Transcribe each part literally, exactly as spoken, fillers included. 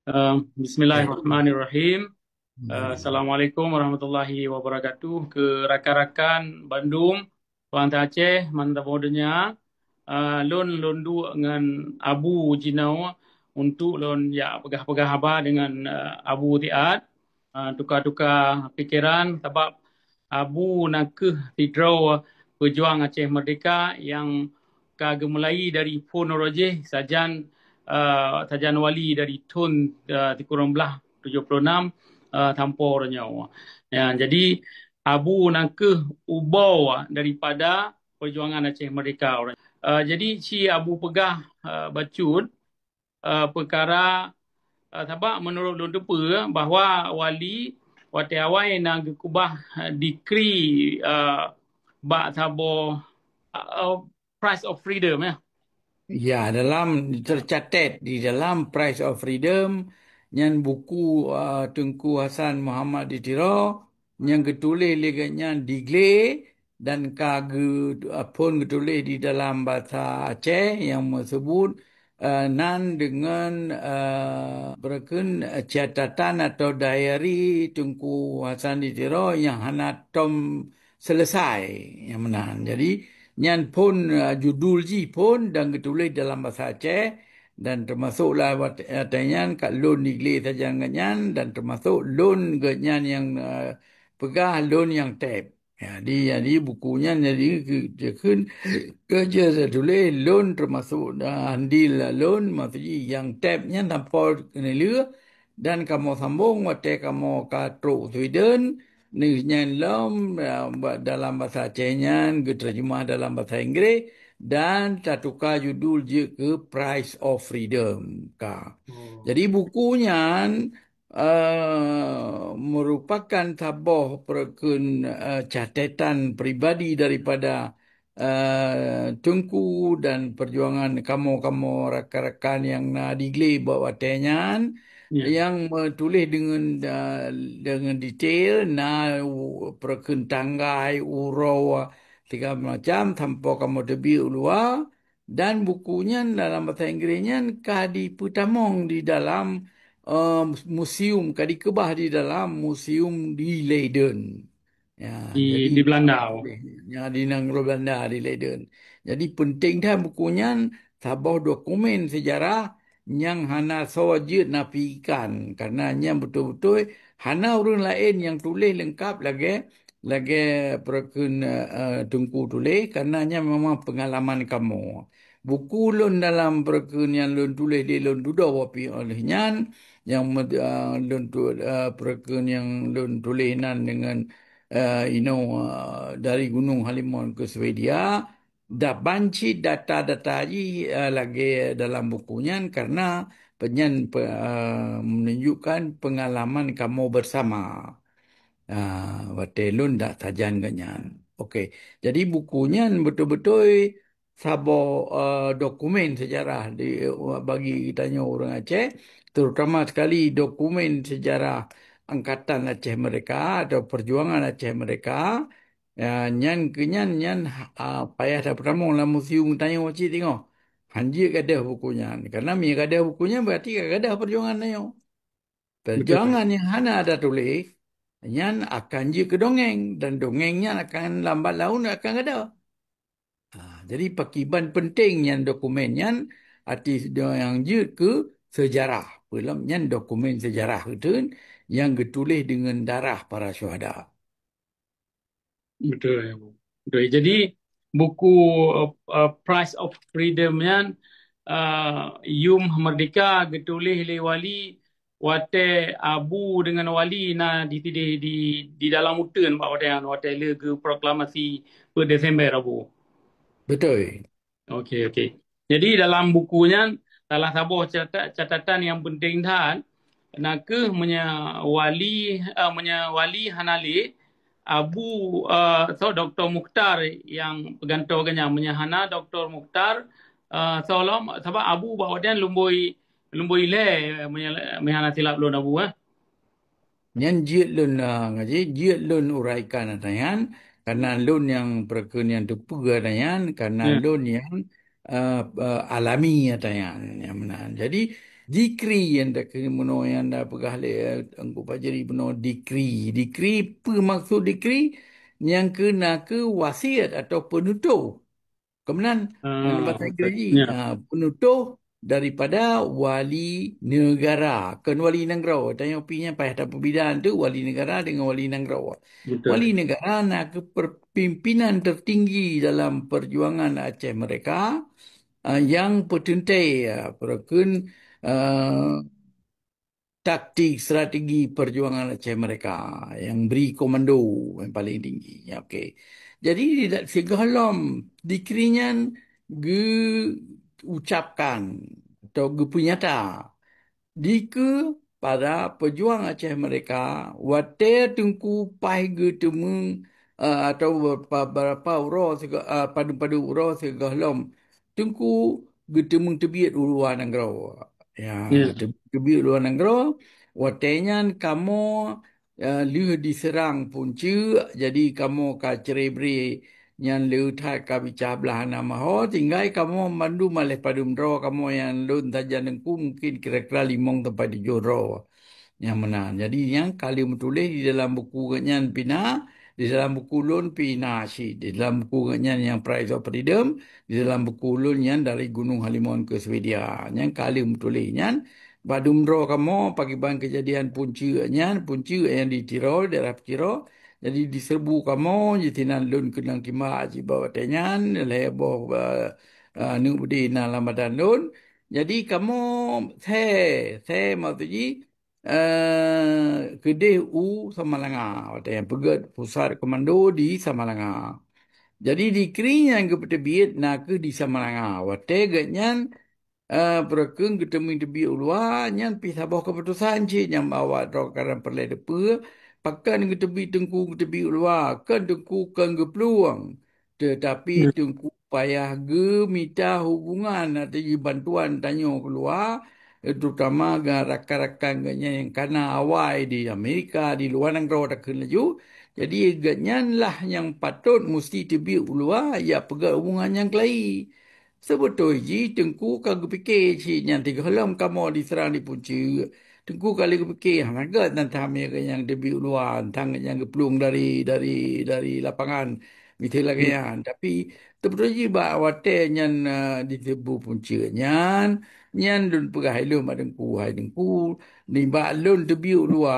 Eh, Bismillahirrahmanirrahim. Eh, Assalamualaikum warahmatullahi wabarakatuh. Keu rakan-rakan bandum, bangsa Aceh, mantong donya. Eh, lôn, lôn duek ngon Abu jinoe untuk lôn jak peugah-peugah haba deungon, eh, Abu Tiat. Eh, tuka-tuka pikeran, sabab Abu na kheueh sidroe peujuang Aceh Merdeka nyang ka geumulai dari phon uroe jih sajan, eh, sajan wali dari thon, eh, sikureueng blah tujoh ploh nam, eh, sampoe uroe nyoe. Ya, jadi Abu na kheueh uboe daripada peujuangan Aceh Merdeka. Eh, jadi ci Abu peugah, eh, bacut, eh, peukara, eh, sabab meunurot lôn teupeue bahwa wali watée awai na geukubah, eh, dikri, eh, bak saboh, eh, Price of Freedom, ya. Ya, dalam, tercatat di dalam Price of Freedom, nyan buku, eh, Teungku Hasan Muhammad di Tiro, nyang geutuléh lé gobnyan di Glé dan ka geu-, phon geutuléh di dalam basa Aceh nyang meuseubut, eh, nan deungon, eh, beureukeun, eh, catatan atau diary Teungku Hasan di Tiro nyang hana tom selesai nyang meunan. Jadi, nyan phon, eh, judul jih phon dan geutuléh dalam basa Aceh dan teumasoklah wat-, watée nyan ka lôn di Glé sajan gobnyan dan teumasok lôn gobnyan nyang, eh, peugah lôn nyang teb. Jadi, jadi buku nyan jadi keu-, keu-, keu-, teutuléh lôn teumasok, ah, andil lôn, maksud jih nyang teb nyan sampoe keuneulheueh dan kamoe sambong watée kamoe ka trok Sweden, nyan lom, ah, ba-, dalam basa Aceh nyan geuteurjeumah dalam basa Inggréh dan tatuka judul jeuet keu Price of Freedom ka. Jadi buku nyan eh, merupakan saboh peureukeun, eh, catatan pribadi daripada, eh, Teungku dan perjuangan kamoe-kamoe rakan-rakan nyang na di Glé bak watée nyan, nyang meutuléh deungon, eh, deungon detail, na u-, peureukeun tanggai, uroe, segala macam, sampoe kamoe teubiet u luwa. Dan buku nyan dalam basa Inggréh nyan ka dipeutamong di dalam, eh, museum, ka dikeubah di dalam museum di Leiden. Ya, di, jadi di Belanda. Ya, di nanggroe Belanda di Leiden. Jadi penting that buku nyan saboh dokumen sejarah nyang hana soe jeuet nafikan, karena nyan beutôi-beutôi hana ureuëng laén nyang tuléh leungkap lagée lagée peureukeun, eh, Teungku tuléh, karena nyan memang peungalaman kamoe. Buku lôn dalam peureukeun nyang lôn tuléh lé lôn dudoe pih óh lheueh nyan, nyang me-, eh, lôn tu-, eh, peureukeun nyang lôn tuléh nan deungon, eh, inoe, eh, dari Gunong Halimon ke Swedia, da-, ban cit data-data jih, eh, lagée dalam buku nyan, karena pe-, nyan pe-, eh, menunjukkan pengalaman kamoe bersama. Ah, watée lôn dak sajan gobnyan. Okey. Jadi buku nyan beutôi-beutôi saboh, eh, dokumen sejarah di, eh, bagi geutanyoe ureuëng Aceh, terutama sekali dokumen sejarah Angkatan Aceh Merdeka atau Perjuangan Aceh Merdeka. Ya, nyan keu nyan, nyan, ah, payah tapeutamong lam museum tanyoe cit singoh. Han jeuet gadôh buku nyan. Karena meunyo gadôh buku nyan, berarti ka gadôh perjuangan tanyoe. Perjuangan nyang hana tatuléh, nyan akan jeuet keu dongeng, dan dongeng nyan akan lambat laun akan gadôh. Ha, jadi pakiban penting nyan dokumen nyan, arti nyang jeuet keu sejarah. Peulom nyan dokumen sejarah geuteun nyang geutuléh deungon darah para syuhada. Betul, ya, Bu. Betul. Jadi, buku, eh, eh, Price of Freedom nyan, eh, Yum Merdeka geutuléh lé Wali watée Abu deungon Wali na di, di, di, di dalam uteuen bak watée nyan, watée le geuproklamasi peuet Desember, Abu. Betul. Okey, okey. Jadi dalam buku nyan, salah saboh cata-, catatan nyang penting that, na kheueh meunyo wali, eh, meunyo wali hana lé, Abu, eh, so Doktor Mukhtar nyang peugantoe geuh nyan. Meunyo hana Doktor Mukhtar, eh, so lom, sabab Abu bak watée nyan lumboi, lumboi ilée, meunyo, meunyo hana silap lôn Abu, eh. Nyan jeuet lôn, ah, ngaji, jeuet lôn uraikan ata nyan, karena lôn nyang peureukeun nyang teupeue ata nyan, karena lôn nyang, ah, ah, alami ata nyan, nyang meunan. Jadi, Dikri nyang takheun bunoe nyang na peugah lé, eh, Teungku Fajri bunoe dikri. Dikri, peue maksud dikri? Nyang keu na keu wasiet atau peunutôh. Keumenan, ah, bahasa Inggris, ya, ah, peunutôh daripada wali negara. Kon wali nanggroe. Tanyoe pih nyan payah tapeubida tu wali negara dengan wali nanggroe. Betul. Wali negara na keu per-, pimpinan tertinggi dalam perjuangan Aceh Merdeka, ah, nyang peuteuntèe, ah, peureukeun, ah, taktik strategi perjuangan Aceh Merdeka, nyang bri komando nyang paling tinggi. Ya, okey. Jadi, di da-, sigohlom dikri nyan geuucapkan atau geupeunyata dikeue para pejuang Aceh Merdeka, watèe Teungku paih geuteumeung, eh, atau beberapa, beberapa uroe sigo-, eh, padum-padum uroe sigohlom Teungku geuteumeung teubiet u luwa nanggroe. Ya, ya, geuteumeung teubiet u luwa nanggroe. Watèe nyan kamoe, eh, lheueh diseurang Punceuek, jadi kamoe ka cre-bre nyan le that ka bicah blaih hana meuho, tinggai kamoe mandum malèe padum droe kamoe nyang lôn sajan Teungku mungken kira-kira limong sampai tujoh droe. Nyang meunan. Jadi, nyang ka lheueh meutuléh di dalam buku geuh nyan pih na, di dalam buku lôn pih na cit, di dalam buku geuh nyan nyang Price of Freedom, di dalam buku lôn nyan dari Gunung Halimon ke Swedia. Nyang ka lheueh meutuléh nyan, padum droe kamoe pakriban keujadian Punceuek nyan, Punceuek nyang di Tiro, daerah Tiro. Jadi, diseureubu kamoe, di sinan lôn keunong timbak cit bak watèe nyan, lhèe boh, eh, eh, aneuk beudé na lam badan lôn. Jadi, kamoe sè, sè maksud jih, eh, keudeh u Samalanga, watèe nyan peugèt pusat komando di Samalanga. Jadi, dikri nyang geupeuteubiet na keuh di Samalanga. Watèe geuh nyan, eh, peureukeun geuteumeung teubiet u luwa, nyan pih saboh keuputosan cit nyang awak droe kadang peureulèe teupeue, pakon geuteubiet Teungku geuteubiet u luwa, kon Teungku kon geuplueng. Teutapi, hmm, Teungku payah geumita hubungan atau bantuan tanyoe keuluwa, terutama ngon rakan-rakan geuh nyan nyang kana awai di Amerika, di luwa nanggroe takheun laju. Jadi, geuh nyan lah nyang patôt musti teubiet u luwa, jak peugèt hubungan nyang keulayi. Seubeutôi jih Teungku ka geupike cit nyan sigohlom kamoe diseurang di Punceuek. Teungku ka lheueh geupike, hana gèt nan tham geuh nyang teubiet u luwa, tang nyang geuplueng dari, dari, dari lapangan, miseue lagèe nyan. Tapi, seubeutôi jih bak watèe nyan, eh, diseureubu Punceuek nyan, nyan lôn peugah ilôn bak Teungku, hai Teungku, nibak lôn teubiet u luwa,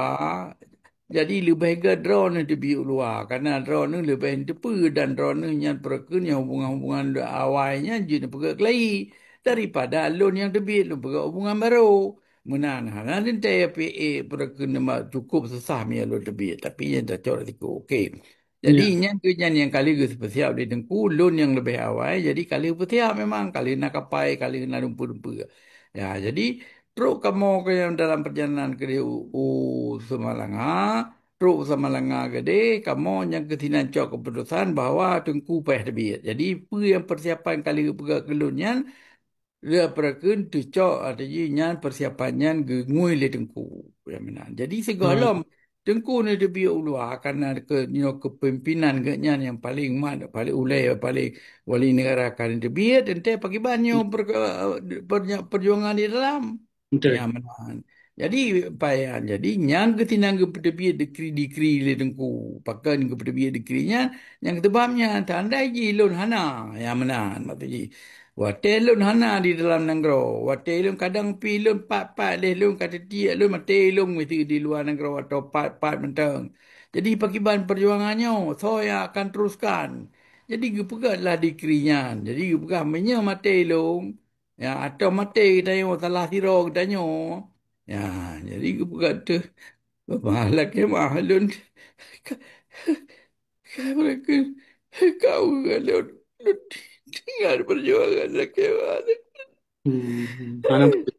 jadi leubeh gèt droeneuh teubiet u luwa, karena droeneuh leubeh neuteupeue dan droeneuh nyan peureukeun nyang hubungan-hubungan awai nyan jeuet neupeugèt keulayi daripada lôn nyang teubiet lôn peugèt hubungan barô. Meunan hana teuntèe P A peureukeun cukôp susah meunyo lôn teubiet, tapi nyan tacok risiko. Okey. Jadi, ya, nyan keuh nyan nyang ka lheueh geupeusiap lé Teungku, lôn nyang leubeh awai, jadi ka lheueh peusiap memang, ka lheueh na kapai, ka lheueh na lumpur-lumpur. Ya, jadi trok kamoe keu nyang dalam perjalanan keudeh u, u Samalanga, trok u Samalanga keudeh, kamoe nyang keuh sinan cok keuputosan bahwa Teungku payah teubiet. Jadi, peue nyang persiapan ka lheueh geupeugah keu lôn nyan, lheueh peureukeun teucok, arti jih nyan persiapan nyan geungui lé Teungku. Ya, meunan. Jadi, sigohlom Teungku neuteubiet u luwa, karena keu, nyoe kepimpinan geuh nyan nyang paling mat, paling ulèe, paling wali negara ka neuteubiet, teuntèe pakriban nyoe per-, per-, perjuangan di dalam. Betul. Ya, meunan. Jadi, payan, jadi nyang keuh sinan geupeuteubiet dikri-dikri lé Teungku. Pakon geupeuteubiet dikri nyan, nyang keusabab nyan, tandai jih lôn hana. Ya, meunan, maksud jih. Watèe lôn hana di dalam nanggroe, watèe lôn kadang pih lôn pat-pat lé lôn ka teutiek lôn maté lôn miseue di luwa nanggroe atau pat-pat mantong. Jadi pakriban perjuangan nyoe, soe nyang akan teruskan? Jadi geupeugèt lah dikri nyan. Jadi geupeugah meunyoe maté lôn, ya, atau maté geutanyoe salah sidroe geutanyoe. Ya, jadi geupeugèt teuh, malah keuh mah lôn ka, ka, ka, ka, ka, lôn, lôn tinggai perjuangan lakèe mah. Hmm, hana peue.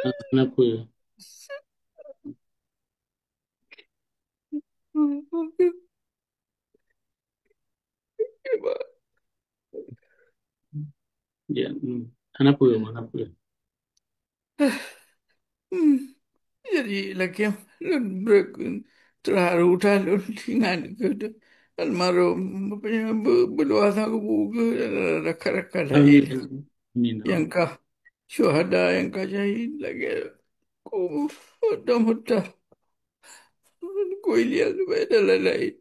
Hana peue. Ya, hmm. Hana peue, hana peue. Hmm. Jadi, lakèe lôn brek terharu that lôn ingat keu almarhum, apa nyan, be-, beuluwa sang kubu keu rakan-rakan laén. Amin. Amin. Nyang ka, syuhada nyang ka syahid lagèe ku Dokto Mukhtar, ku Ilyas Lubèe dan lain-lain.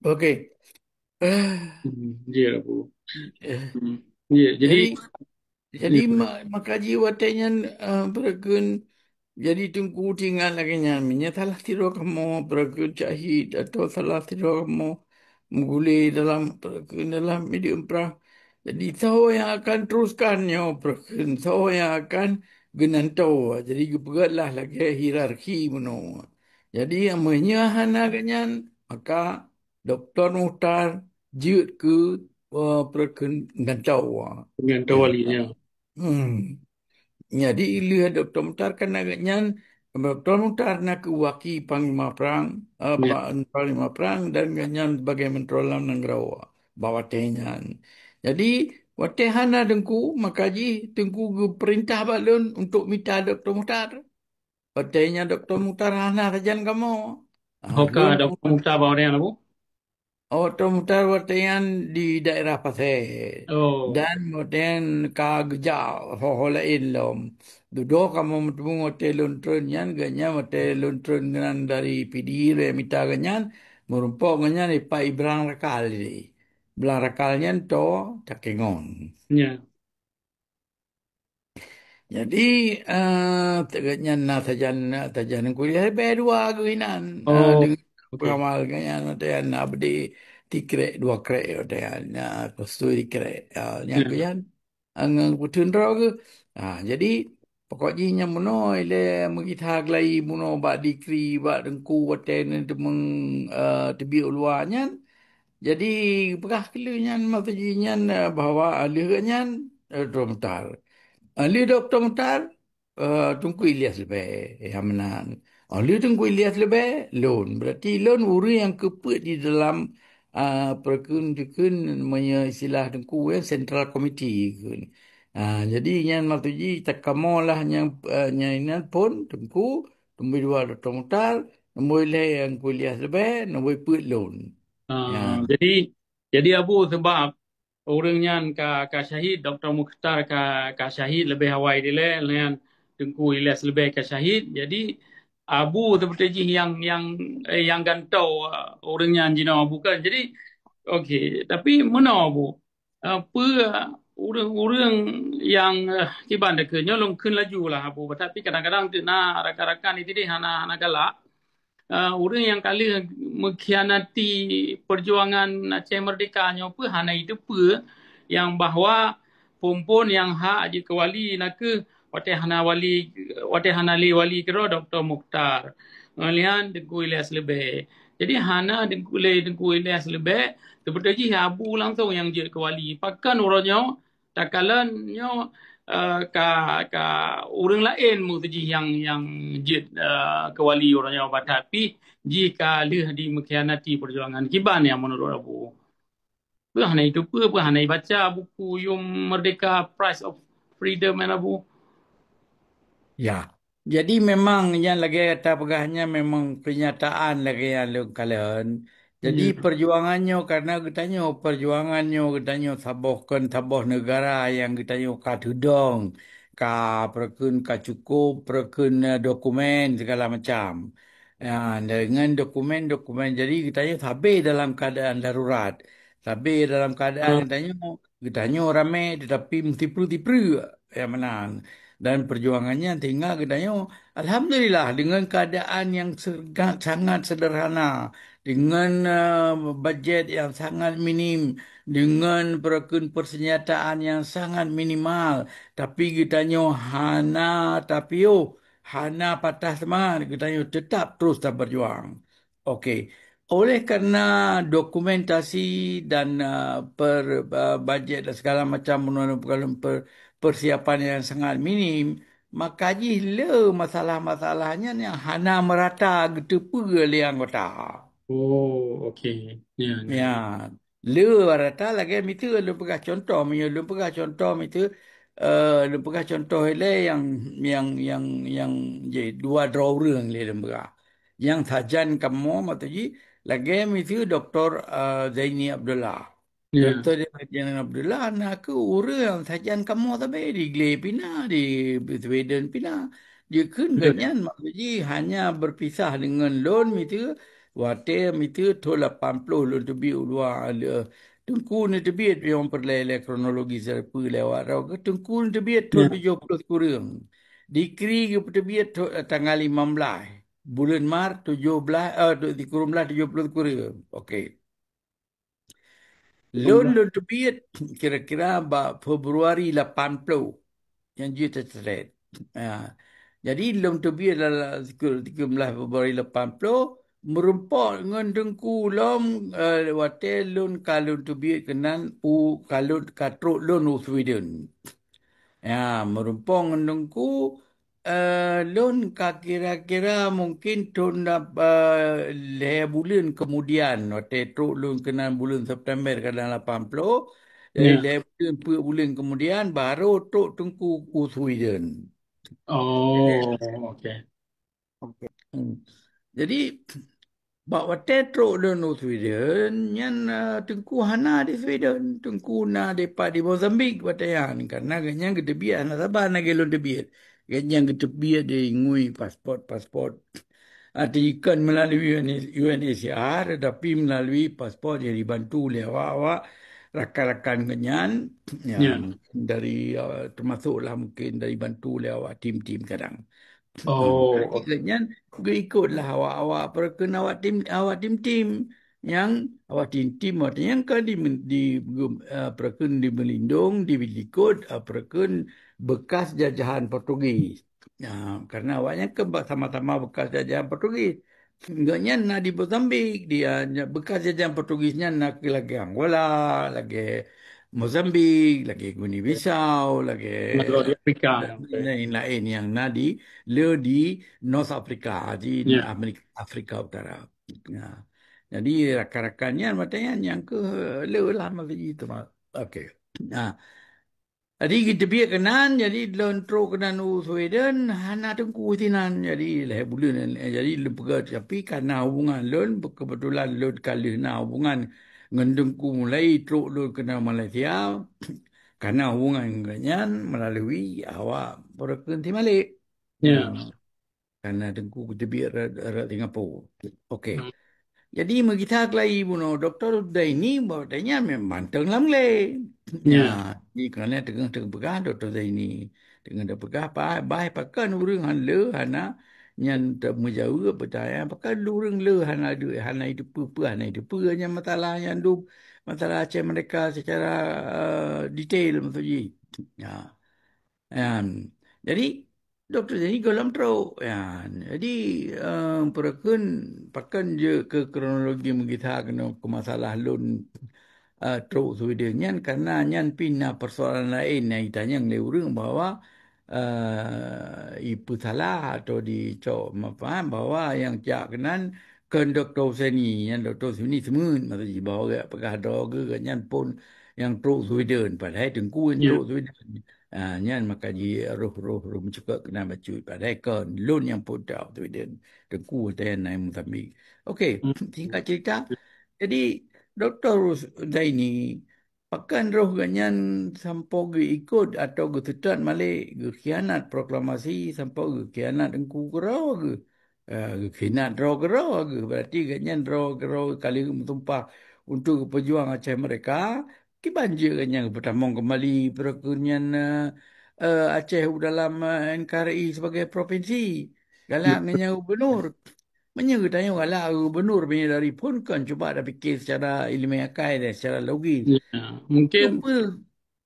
Okey. Ah, Hmm, ya, Bu. eh, Hmm. Ya, jadi, jadi, jadi ya, Bu. ma-, maka jih watèe nyan, ah, peue kheun, jadi Teungku teuingat lagèe nyan, meunyo salah sidroe kamoe peue kheun syahid atau salah sidroe kamoe meugulé dalam peue kheun dalam medan prang. Jadi soe nyang akan teruskan nyoe peue kheun, soe nyang akan geunantoe. Jadi geupeugötlah lagèe hierarki bunoe. Jadi meunyo hana geuh nyan, maka Dokto Mukhtar jeuet keu, eh, peue kheun gantoe. Gantoe wali nyan. Hmm. Jadi lheueh Dokto Mukhtar kan geuh nyan, Dokto Mukhtar na keu waki panglima prang, eh, Ya. pa-, panglima prang dan geuh nyan sebagai menteri dalam negara bak watèe nyan. Jadi watèe hana Teungku, maka jih Teungku geupeurintah bak lôn untuk mita Dokto Mukhtar. Watèe nyan Dokto Mukhtar hana sajan kamoe. Ah, Ho ka lôn Dokto Mukhtar bak watèe nyan, Bu? Oh, Dokto Mukhtar watèe nyan di daerah Pasè. Oh. Dan watèe nyan ka geujak ho-ho laén lom. Dudoe kamoe meuteumé watèe lôn treun nyan, geuh nyan watèe lôn treun nyan dari Pidie lé mita geuh nyan, meurumpok geuh nyan di Pak Ibrang Rakal di. Ibrang Rakal nyan to Takengon. Ya. Jadi, eh, teuk nyan na sajan, sajan kuliah leubeh dua geuh inan, eh, Oh, dengan okey. pengawal geuh nyan, watèe nyan na beudé tikrek dua krek, watèe nyan na khusus tikrek, eh, nyan Ya. geuh nyan, eh, ngon peuteun droe geuh. Ah, jadi pokok jih nyan meunoe ilèe meugisa geulai meunoe bak dikri, bak teungku watèe nyan teumeung, eh, teubiet u luwa nyan. Jadi peugah keu lheueh nyan, maksud jih nyan, eh, bahwa lheueh geuh nyan, eh, Dokto Mukhtar. Eh, lheueh Dokto Mukhtar, eh, Teungku Ilyas Lubèe, ya meunan. Oh, lheueh Teungku Ilyas Lubèe, lôn. Berarti lôn ureueng nyang keupeuet di dalam, ah, peue kheun, peue kheun meunyo istilah Teungku, ya, Central Committee kheun. Ah, jadi nyan maksud jih takamoe lah nyang, eh, nyang inan phôn Teungku, nombor dua Dokto Mukhtar, nombor lhèe Teungku Ilyas Lubèe, nombor peuet lôn. Ah, Ya. jadi, jadi Abu, sebab ureueng nyan ka, ka syahid, Dokto Mukhtar ka, ka syahid leubeh awai dilèe, nyan Teungku Ilyas Lubèe ka syahid. Jadi Abu seperti jih nyang, nyang, eh, nyang gantoe, eh, ureueng nyan jinoe Abu kan. Jadi, okey, tapi meunoe Abu, eh, peue ureueng-ureueng nyang, eh, kiban dakeuh nyoe lôn kheun laju lah Abu, tapi kadang-kadang teuk na rakan-rakan di sideh hana, hana galak. Eh, ureueng nyang ka lheueh meukhianati perjuangan Aceh Merdeka nyoe peue hana jiteupeue nyang bahwa phôn-phôn nyang hak jeuet keu wali nakeuh watèe hana wali, watèe hana lé wali keudroe Dokto Mukhtar, ngon lheueh nyan Teungku Ilyas Lubèe. Jadi hana Teungku lé Teungku Ilyas Lubèe, teubeutôi jih Abu langsong nyang jeuet keu wali. Pakon uroe nyoe takalon nyoe, eh, ka, ka ureueng laén meuteujih nyang, nyang jeuet, eh, keu wali uroe nyoe, tapi jih ka lheueh jimeukhianati peujuangan. Kiban nyang meunurot Abu? Peue hana jiteupeue, peue hana jibaca buku Yum Merdeka, Price of Freedom nyan Abu? Ya. Jadi memang nyan lagèe tapeugah nyan memang peunyataan lagèe nyang lôn kalon. Jadi Ya. peujuangan nyoe karena geutanyoe, peujuangan nyoe geutanyoe saboh kon saboh neugara nyang geutanyoe ka teudong, ka peue kheun ka cukup peue kheun, eh, dokumen segala macam. Ya, dengan dokumen-dokumen, jadi geutanyoe sabe dalam keadaan darurat. Sabe dalam keadaan Ah. geutanyoe, geutanyoe ramé tetapi meusipeue-sipeue nyang meunan. Dan peujuangan nyan sehingga geutanyoe, alhamdulillah, dengan keadaan yang sangat, sangat sederhana, dengan, eh, bajet yang sangat minim, dengan peue kheun persenjataan yang sangat minimal, tapi geutanyoe hana tapiôh, hana patah seumangat, geutanyoe teutap terus tapeujuang. Okey. Oleh karena dokumentasi dan, eh, per-, eh, bajet dan segala macam menurut per-, persiapan yang sangat minim, maka jih le masalah-masalah nyan nyang hana merata geuteupeue lé anggota. Oh, okey. Ya, ya. Ya. Le rata lagèe miseue lôn peugah contoh, meunyoe lôn peugah contoh miseue, eh, lôn peugah contoh ilèe nyang, nyang, nyang, nyang jih dua droe ureueng lé lôn peugah. Nyang sajan kamoe maksud jih lagèe miseue Doktor, eh, Zaini Abdullah. Ya. Contoh di Raja Abdullah, na kheueh ureuëng sajan kamoe sabe di Glé pih na, di Sweden pih na. Jikheun gobnyan maksud jih hanya berpisah dengan lôn miseue, watée miseue thon lapan ploh lôn teubiet u luwa le. Teungku neuteubiet nyang peureulée lé kronologi seureupeue lé awak droe, Teungku neuteubiet thon tujoh ploh sikureueng. Dikri geupeuteubiet tho-, tanggal limong belas buleuen Maret tujoh belas, eh, sikureueng belas tujoh ploh sikureueng. Okey. Lôn, lôn teubiet kira-kira bak Februari lapan ploh. Nyang jeuet teutet. Ha. Jadi lôn teubiet lam, lam sikureueng belas Februari lapan ploh, meurumpok ngon Teungku lom, eh, watée lôn ka lôn teubiet keunan u ka lôn ka trok lôn u Sweden. Ya, meurumpok ngon Teungku, eh, lôn ka kira-kira mungkin thon, eh, lhée buleuen keumudian, watée trok lôn keunan buleuen September kadang lapan ploh, jadi lhée buleuen, peuet buleuen keumudian baru trok Teungku u Sweden. Oh, okey. Okey. Hmm. Jadi, bak watée trok lôn u Sweden, nyan, eh, Teungku hana di Sweden. Teungku na dipat di Mozambik watée nyan. Karena gobnyan geuteubiet hana saban lagée lôn teubiet. Gobnyan geuteubiet di ngui paspot-paspot. Arti kon melalui U N H R, tetapi melalui paspot yang dibantu lé awak-awak rakan-rakan gobnyan, ya, dari, eh, termasuklah mungkin dari bantu lé awak tim-tim kadang. Oh, berarti gobnyan geuikot lah awak-awak peureukeun awak tim, awak tim-tim nyang awak tim-tim awak nyang ka di, di, eh, peureukeun di Meulindong, di Likot, eh, peureukeun bekas jajahan Portugis. Ya, karena awak nyan kan sama-sama bekas jajahan Portugis. Gobnyan na di Mozambik, dia bekas jajahan Portugis nyan na lagée Angola, lagée Mozambik, lagée Guinea Bissau, lagée lain-lain yang na di le di North Africa, di Amerika, Afrika Utara. Nah, jadi rakan-rakan nyan mata nyan nyang ke le lah masa itu. Okey. Nah, jadi geuteubiet keunan, jadi lôn trok keunan u Sweden hana Teungku sinan. Jadi lhée buleuen, eh, jadi lôn peugah, tapi karena hubungan lôn, kebetulan lôn ka lheueh na hubungan ngon Teungku mulai trok lôn keunan Malaysia. Karena hubungan nyan melalui awak peureukeun si Malik. Ya. Hmm. Karena Teungku geuteubiet rot, rot Singapura. Okey. Hmm. Jadi meugisa keulayi bunoe Doktor Zaini, bahwa nyan memang mantong lam glé. Ya. Nah, ni kerana teungoh teupeugah Doktor Zaini, teungoh teupeugah bah, bah pakon ureuëng han le hana nyan teumeujaweueb pertanyaan pakon ureuëng le hana duek, hana itu peue-peue, hana itu peue nyan masalah nyan dum masalah Aceh Merdeka secara, eh, detail maksud jih. Ya. Yan. Jadi, Doktor Zaini gohlom trok. Yan. Jadi, eh, peureukeun pakon jeuet keu kronologi meugisa keunoe keu masalah lôn, eh, trok Sweden nyan, karena nyan pih na persoalan laén nyang jitanyong lé ureuëng bahwa, eh, ipeusalah atau dicok meupahan bahwa nyang jak keunan kon Doktor Husaini, nyan Doktor Husaini seumeuen, maksud jih bahwa geupeugah droe geuh nyan phon nyang trok Sweden, padahai Teungku nyang trok Sweden. Ah, nyan maka ji roh-roh, roh meucukot keunan bacut. Padahai kon lôn nyang phon trok Sweden. Teungku watée nyan Mozambik. Okey, singkat cerita. Jadi, Doktor Zaini, pakon roh gobnyan sampoe geuikot atau geuseutôt Malik, geukhianat proklamasi sampoe geukhianat Teungku keudroe geuh. Eh, geukhianat droe keudroe geuh. Berarti gobnyan droe keudroe ka lheueh meusumpah untuk geupeujuang Aceh Merdeka. Kiban jeuet gobnyan geupeutamong keumbali peureukeun nyan, eh, eh, Aceh u dalam, eh, N K R I sebagai provinsi. Galak ngon nyang gubernur. Meunyoe geutanyoe galak gubernur meunyoe dari phon kon cuba tapike secara ilmiah akai dan secara logis. Ya, mungkin. Cuba.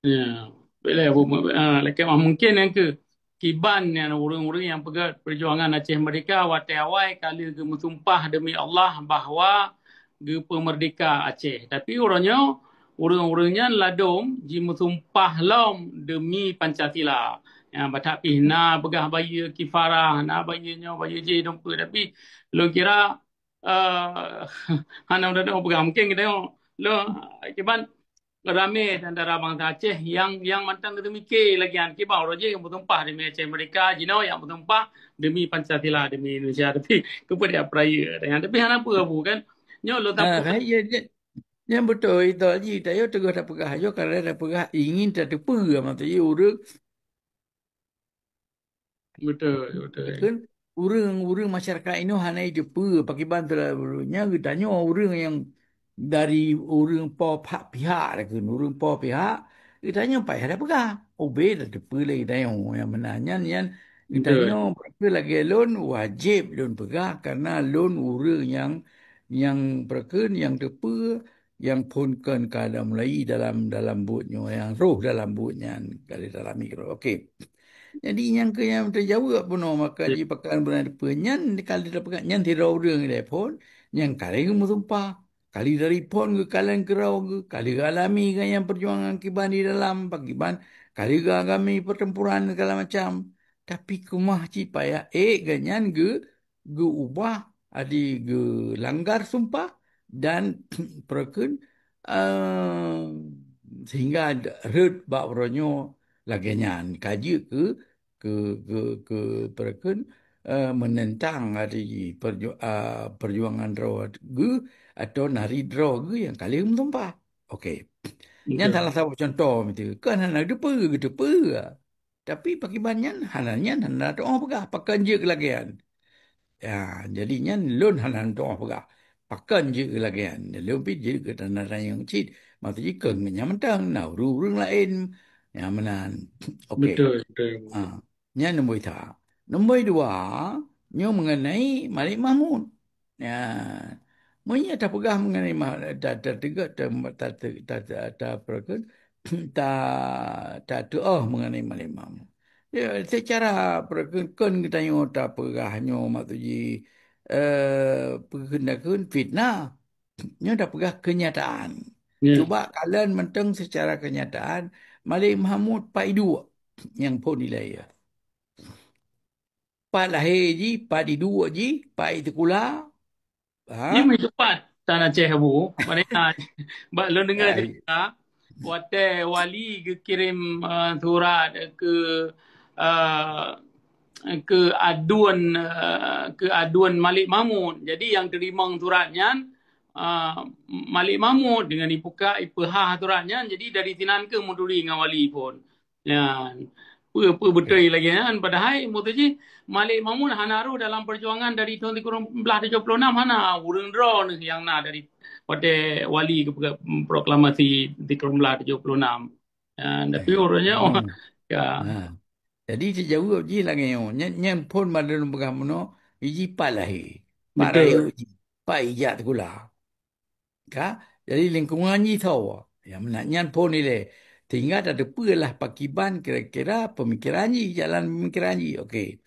Ya, boleh, Bu. Ah, lakée mah mungkin nyang keu kiban nyan ureuëng-ureuëng nyang peugét peujuangan Aceh Merdeka watée awai ka lheueh geumeusumpah demi Allah bahwa geupeumerdeka Aceh. Tapi uroe nyoe, ureuëng-ureuëng nyan ladom jimeusumpah lom demi Pancasila. Ya, batak pih na peugah bayeue kifarah, na bayeue nyoe, bayeue jih, dum peue. Tapi lôn kira, eh, hana mudah peugah. Mungkin kita tengok, lo, kiban ramé di antara bansa Aceh nyang, nyang mantong geuteumiké lagée nyan, kiban uroe jih meusumpah demi Aceh Merdeka, jinoe nyang meusumpah demi Pancasila, demi Indonesia. Tapi keupeue dia peuraya, tapi hana peue, Bu, kan? Nyoe lôn, ah, sapeue. Hai, ya, ya. Nyan beutôi, Ito Haji, tanyoe teungoh tapeugah, ayo ka lheueh tapeugah ingin tateupeue, maksud jih ureuëng Betul, betul. Kan ureuëng-ureuëng masyarakat inoe hana jiteupeue pakriban teulabeunya geutanyoe ureuëng nyang dari ureuëng po pihak, pihak dah kheun, ureuëng po pihak, geutanyoe payah tapeugah. Ubé tateupeue lé geutanyoe nyang meunan nyan, nyan Betul. geutanyoe beureukat lagée lôn wajéb lôn peugah karena lôn ureuëng nyang, nyang beureukat nyang teupeue nyang phon kon ka ada mulai dalam, dalam buet nyoe, nyang roh dalam buet nyan ka di dalam mikro. Okey. Jadi nyang keu nyang teujaweueb bunoe maka Okey. jipakan bunoe peue nyan kali tapeugah nyan sidroe ureuëng ilée phon nyang kali geumeusumpah. Kali dari phon geukalon keudroe geuh, kali geualami geuh nyang peujuangan kiban di dalam, pakiban kali geualami pertempuran segala macam. Tapi keumah cit payah ék geuh nyan geu geuubah, adi geulanggar sumpah dan peureukeun, eh, sehingga rhot bak uroe nyoe lagée nyan ka jeuet keu, keu, keu, keu peureukeun, eh, meunentang adi perju, eh, perjuangan droe geuh atau nari droe geuh nyang ka lheueh meusumpah. Okey. Nyan Betul. salah saboh contoh miseue. Kan hana teupeue, geuteupeue. Tapi pakiban nyan hana, nyan hana teuoh peugah pakon jeuet keu lagée nyan. Ya, jadi nyan lôn hana teuoh peugah pakon jeuet keu lagée nyan. Lôn pih jeuet keu tanda tanyong cit. Maksud jih keu nyan mantong na ureuëng-ureuëng laén nyang meunan. Okey. Betul, betul. Ha, nyan nombor sa. Nombor dua, nyoe mengenai Malik Mahmud. Ya. Meunyoe tapeugah mengenai ma-, ta-, ta-, ta-, ta-, ta-, ta-, apa ke? Ta-, tatu'oh mengenai Malik Mahmud. Ya, secara perkon geutanyoe tapeugah nyoe maksud jih, eh, peukheun-peukheun fitnah. Nyoe tapeugah kenyataan. Ya. Cuba kalon mantong secara kenyataan, Malik Mahmud pat iduek nyang phon ilée. Pat lahé jih, pat iduek jih, pat isikula. Ha? Jih meutupat tan Aceh Abu. Maknanya, bak lôn dengar Ai. cerita, watée wali geukirém, eh, surat keu, eh, keu adun, eh, keu adun Malik Mahmud. Jadi, nyang teurimong surat nyan, eh, Malik Mahmud dengan ipuka, ipeuhah surat nyan. Jadi, dari sinan keuh meuturi ngon wali phon. Nyan. Peue, peue beutôi lagée nyan, padahai maksud jih Malik Mahmud hana rôh dalam perjuangan dari tahun sikureueng blah tujoh puluh enam, hana. Ureuëng droeneuh nyang na dari watée wali geupeugah proklamasi sikureueng blah tujoh puluh enam. Nyan, tapi Eh, ureuëng nyoe, hmm. ya. Ha. Jadi teujaweueb jih lagée nyoe. Nyan, nyan phon mandum peugah meunoe, jih pat lahé. Pat Betul. rayeuk jih. Pat ijak sikula. Ka, jadi lingkungan jih tho. Ya, meunan nyan phon ilée. Sehingga tateupeue lah pakiban kira-kira pemikiran jih, jalan pemikiran jih. Okey.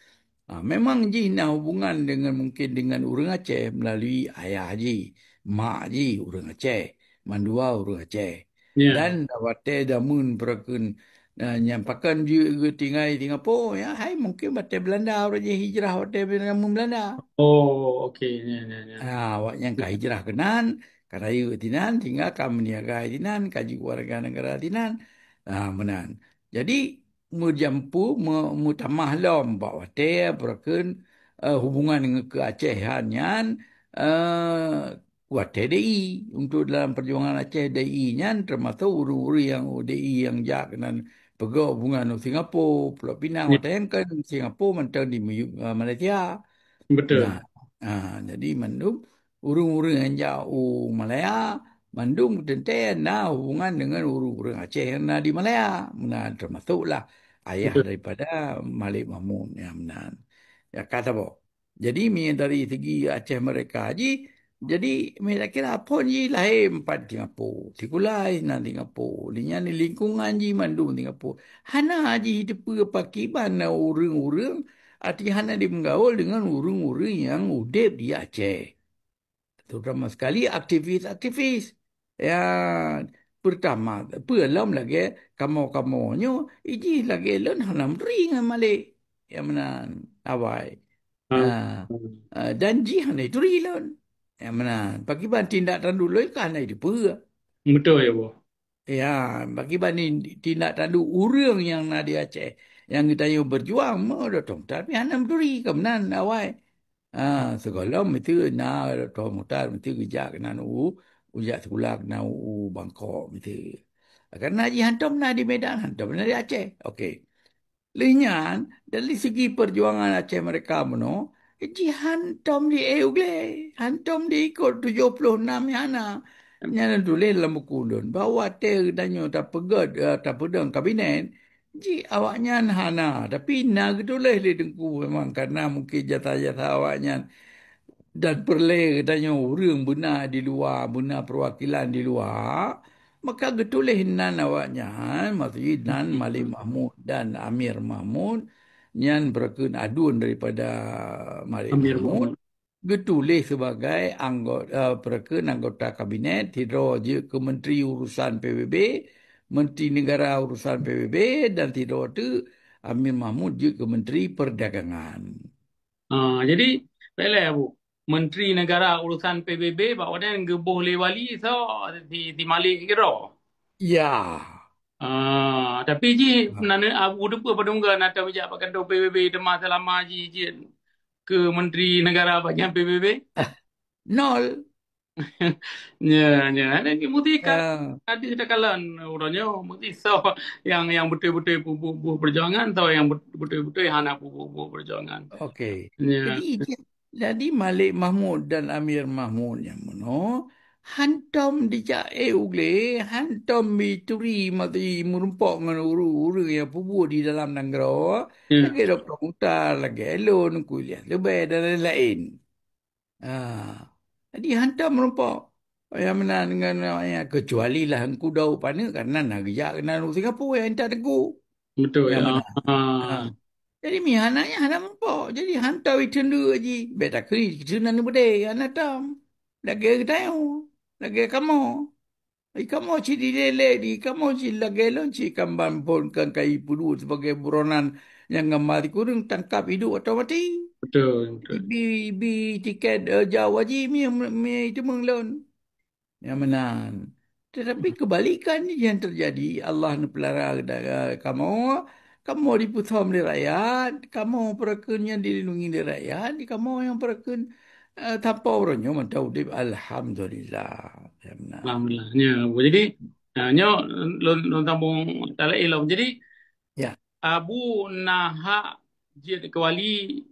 Ha, memang jih na hubungan dengan, mungkin dengan ureuëng Aceh melalui ayah jih, mak jih ureuëng Aceh, mandua ureuëng Aceh. Ya. Dan watée jameun peureukeun, eh, nyang pakon jeuet geutinggai di Singapura, ya, hai mungkin watée Belanda, ureuëng jih hijrah watée jameun Belanda. Oh, okey. Ya, ya, ya. Ha, awak nyang ka hijrah keunan, ka rayeuk tinan, sehingga ka meuniaga tinan, ka jiwarga negara tinan. Ha, meunan. Jadi, meujampu, me-, meutamah lom bak watée peureukeun, eh, hubungan ngon keu Aceh han nyan, eh, watée D I. Untuk dalam perjuangan Aceh, D I nyan teumasok ureuëng-ureuëng nyang D I nyang jak keunan peugok hubungan u Singapura, Pulo Pinang, Ya. watée nyan kan Singapura mantong di Meyu-, eh, Malaysia. Betul. Nah, ah, jadi mandum ureuëng-ureuëng nyang jak u Malaya, mandum teuntée na hubungan dengan ureuëng-ureuëng Aceh nyang na di Malaya. Meunan teumasoklah ayah Betul. daripada Malik Mahmud nyang meunan. Ya, ka saboh. Jadi, mi dari segi Aceh merdeka jih, jadi, mi kira phon jih lahé pat Singapura, sikula nan Singapura, di nyan lingkungan jih mandum Singapura. Hana jih teupeue pakiban na ureuëng-ureuëng, arti hana dimeugaul dengan ureuëng-ureuëng nyang udeb di Aceh. Terutama sekali aktivis-aktivis. Ya, pertama, peue lom lagée kamoe-kamoe nyoe, ijih lagée lôn hana meuturi ngon Malik. Ya meunan, awai. Ha. Ha. Ha, dan jih hana ituri lôn. Ya meunan. Pakiban tindak tanduk lôn ka hana iteupeue. Betul ya, Bu. Ya, pakiban ni tindak tanduk ureuëng nyang na di Aceh. Nyang geutanyoe berjuang, meudotom, tapi hana meuturi, ka meunan awai. Ha, sigohlom meuteue na Dokto Mukhtar meuteue geujak keunan u, Ujak sikula keunan u Bangkok miseue. Karena jih hantom na di Medan, hantom na di Aceh. Okey. Lheueh nyan, dari segi perjuangan Aceh Merdeka bunoe, jih hantom di-e u glé, hantom diikot tujoh ploh nam nyan na. Nyan tuléh lam buku lôn, bahwa watée geutanyoe tapeugét, eh, tapeudong kabinet, jih awaknyan hana, tapi na geutuléh lé Teungku memang karena mungkin jasa-jasa awaknyan dan peureulée geutanyoe ureuëng beuna di luwa, beuna peuwakilan di luwa, maka geutuléh nan awaknyan, maksud jih nan Malik Mahmud dan Amir Mahmud, nyan peureukeun adun daripada Malik Amir Mahmud, Mahmud. Geutuléh sebagai anggota, peureukeun anggota kabinet, sidroe jeuet keu Menteri Urusan P B B, Menteri Negara Urusan P B B, dan sidroe teuk Amir Mahmud jeuet keu Menteri Perdagangan. Ah, jadi, lé-lé, Abu. Menteri Negara Urusan P B B bak watée nyan geuboh lé wali, so, si, si Malik keudroe. Ya. Ah, tapi jih, ha, na, Abu teupeue padum geu na teuh jak bak kantor P B B teuma selama jih jeuet keu Menteri Negara bak nyan P B B? Nol. Nya, nya. Ada ni mesti ka, ya, ada takalon uroe nyoe, mesti so yang, yang beutôi-beutôi peubuet-buet perjuangan, so yang bet-, beutôi-beutôi hana peubuet-buet perjuangan. Okey. Nya. Jadi, jadi Malik Mahmud dan Amir Mahmud nyang meunoe hantom dijak e u glé, hantom jituri mati meurumpok ngon ureuëng-ureuëng nyang peubuet di dalam nanggroe, ya, lagée Doktor Mukhtar, lagée lôn, Teungku Ilyas Leubèe dan laén-laén. Ah, jadi hantom meurumpok. Nyang meunan ngon, eh, kecuali lah Teungku Daud paneuk, karena na geujak keunan u Singapura, nyang intat Teungku. Betul, nyang ya. Meunan. Ah. Ah. Jadi meuhana nyan hana meurumpok. Jadi hantom iteundeuk jih. Bék takheun iteundeuk na beudé, hana tom. Lagée geutanyoe, lagée kamoe. Di kamoe cit dilé-lé, di kamoe cit lagée lôn cit, kan ban phon kan ka jipeuduek sibagai buronan nyang gamba sikureueng, tangkap hidup atau mati. Betul, betul. Ibi, ibi tiket, eh, jauh haji mi, mi iteumeung lôn. Nyang meunan. Tetapi kebalikan nyang terjadi, Allah neupeulara kamoe, kamoe dipeusom lé rakyat, kamoe peureukeun nyang dilindungi lé rakyat, kamoe nyang peureukeun, eh, tanpa uroe nyoe mantong udeb, alhamdulillah. Ya, meunan. Alhamdulillah. Nya, jadi, ah, nyoe lôn, lôn sambung talai lom. Jadi, ya, Abu na hak jeuet keu wali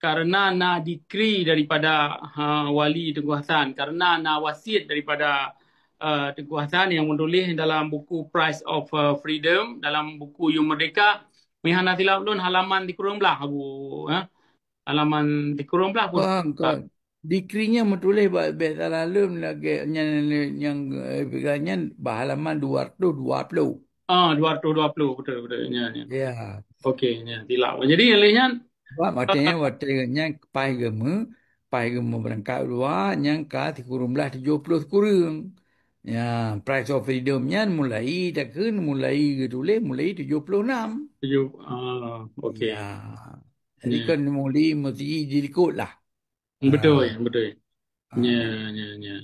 karena na dikri daripada, ha, Wali Teungku Hasan, karena na wasiet daripada, eh, Teungku Hasan yang menulis dalam buku Price of, eh, Freedom, dalam buku You Merdeka, meuhana silap lôn halaman sikureueng blaih, Abu, eh. Halaman sikureueng blaih pun. Kon, kon. Dikri nyan meutuléh bak, bék salah lôn lagée nyan, nyang, eh, nyan bak halaman dua ratus dua puluh. Ah, dua ratus dua puluh, betul, betul. Nya, nya. Ya. Okey, nya, silap. Jadi, lheueh nyan, sebab watée nyan, watée nyan paih geumeu, paih geumeu beurangkat luwa, nyan ka sikureueng blaih tujoh ploh sikureueng. Ya, Price of Freedom nyan mulai takheun, mulai geutuléh, mulai tujoh ploh nam. Tujoh, ah, okey. Ya. Jadi, ya, kon mulai meusti dilikot lah. Betul, ah, betul. Ah. Nya, nya, nya.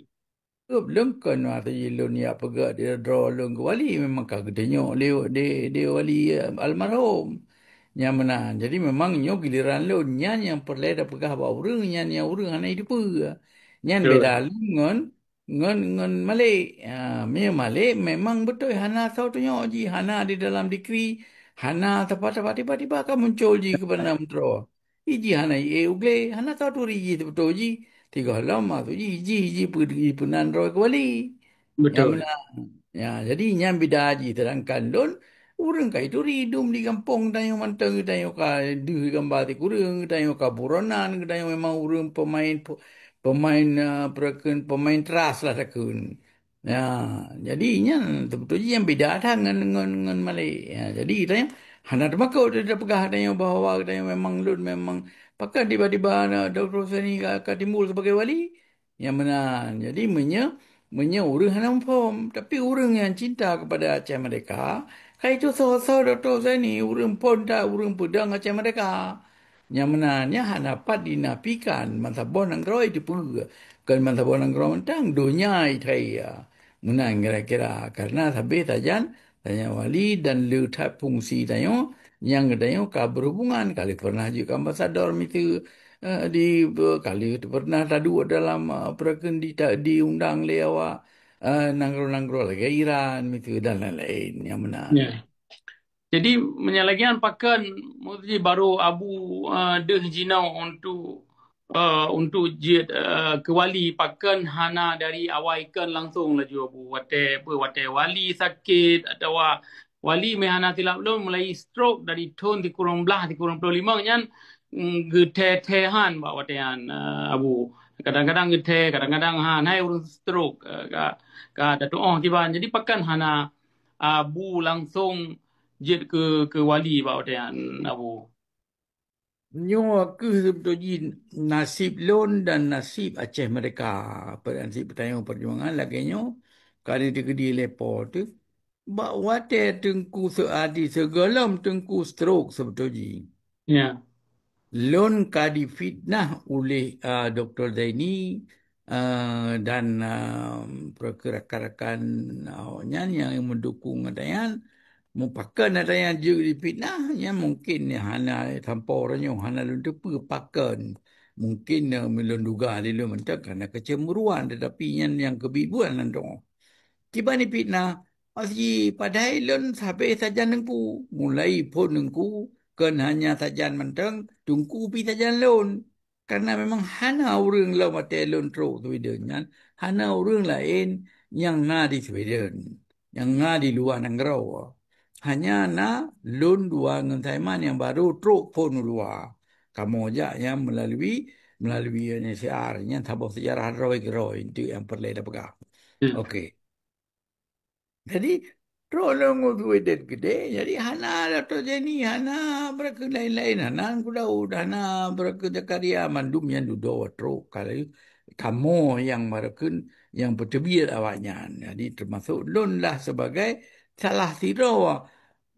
Lôn kon masa jih lôn jak peugah di droe lôn keu wali, memang ka geutunyok lé, di, di wali, eh, almarhum. Nyang meunan. Jadi memang nyoe giliran lôn. Nyan nyang peureulée tapeugah bak ureuëng, nyan nyang ureuëng hana jiteupeue. Nyan, betul, beda lôn ngon, ngon, ngon Malik. Ha, meunyoe Malik memang beutôi hana soe tunyok jih, hana di dalam dikri, hana teupah-teupah tiba-tiba ka muncul jih keu Perdana Menteri. Iji hana ie u glé, hana taturi jih teubeutôi jih. Tigoh lom maksud jih, jih, jih peu-, jih peunan droe keu wali. Betul. Nyang meunan. Ya, jadi nyan beda jih, sedangkan lôn, ureuëng ka ituri dum di gampông tanyoe mantong, tanyoe ka deuh gamba sikureueng, tanyoe ka buronan, tanyoe memang ureuëng pemain, pemain, eh, peureukeun, pemain teras lah takheun. Ya, jadi nyan teubeutôi jih nyang beda that ngon, ngon, ngon Malik. Ya, jadi tanyoe hana teumakot tapeugah tanyoe bahwa tanyoe memang lôn memang pakon tiba-tiba na Doktor Huseni ka, ka timbul sebagai wali. Nyang meunan. Jadi meunyoe, meunyoe ureuëng hana muphom, tapi ureuëng nyang cinta kepada Aceh Merdeka, ka itu soe-soe Doktor Huseni, ureuëng phon that, ureuëng peudong Aceh Merdeka. Nyang meunan nyan hana pat dinafikan, bansaboh nanggroe jiteupeue, kon bansaboh nanggroe mantong, donya jiteupeue. Meunan kira-kira, karena sabé sajan, sajan wali dan le that fungsi tanyoe, Nyang geutanyoe ka berhubungan, ka lheueh pernah jeuet keu ambasador miseue, eh, di, be-, ka lheueh pernah taduek dalam, eh, peue kheun di ta-, diundang lé awak, eh, nanggroe-nanggroe lagèe Iran miseue dan lain-lain nyang meunan. Ya. Jadi, meunyoe lagèe nyan pakon, meusti baru Abu, eh, deuh jinoe untuk, eh, untuk jeuet, eh, keu wali, pakon hana dari awai kheun langsung laju Abu. Watèe, apa, watèe wali sakét atawa wali meuhana silap lôn mulai stroke dari thôn sikureueng blaih, sikureueng ploh limong nyan, mm, geuthèe-thèe han bak watèe nyan, eh, Abu. Kadang-kadang geuthèe, kadang-kadang han, hai ureueng stroke, eh, ka, ka tatuoh kiban. Jadi pakon hana Abu langsung jeuet keu, keu wali bak watèe nyan, Abu. Nyoe kheueh seubeutôi jih naseb lôn dan naseb Aceh Merdeka. Naseb Peutanyong Perjuangan lagèe nyoe, ka lheueh teukeudi lé Po teuh. Bak watèe Teungku Seuadi sigohlom Teungku stroke seubeutôi jih. Ya. Lôn ka difitnah uléh, ah, Doktor Zaini, eh, dan, eh, rakan-rakan awaknyan nyang meudukung ata nyan, mupakon ata nyan jeuet difitnah, nyan mungkin hana sampoe uroe nyoe, hana lôn teupeue pakon. Mungkin, eh, lôn duga lé lôn mantong karena kecemburuan, tetapi nyan nyang keubiet buet hana droe. Kiban difitnah, maksud jih padahai lôn sabé sajan Teungku, mulai phôn Teungku, kon hanya sajan mantong, Teungku pih sajan lôn. Karena memang hana ureueng lom watèe lôn trok Sweden nyan, hana ureueng laén nyang na di Sweden, nyang na di luwa nanggroe. Hanya na lôn dua ngon Saiman nyang baru trok phôn u luwa. Kamoe jak nyang meulalu, meulalu U N H C R, nyan saboh sejarah droe keudroe, itu nyang peureulèe tapeugah. Hmm. Okey. Jadi, trok lôn ngon Sweden keudéh, jadi hana Doktor Zaini, hana beureukeun laén-laén, hana Teungku Daud, hana beureukeun Zakaria, mandum nyan dudoe trok ka lheueh kamoe nyang beureukeun nyang peuteubiet awaknyan. Jadi, teumasok lôn lah sebagai salah sidroe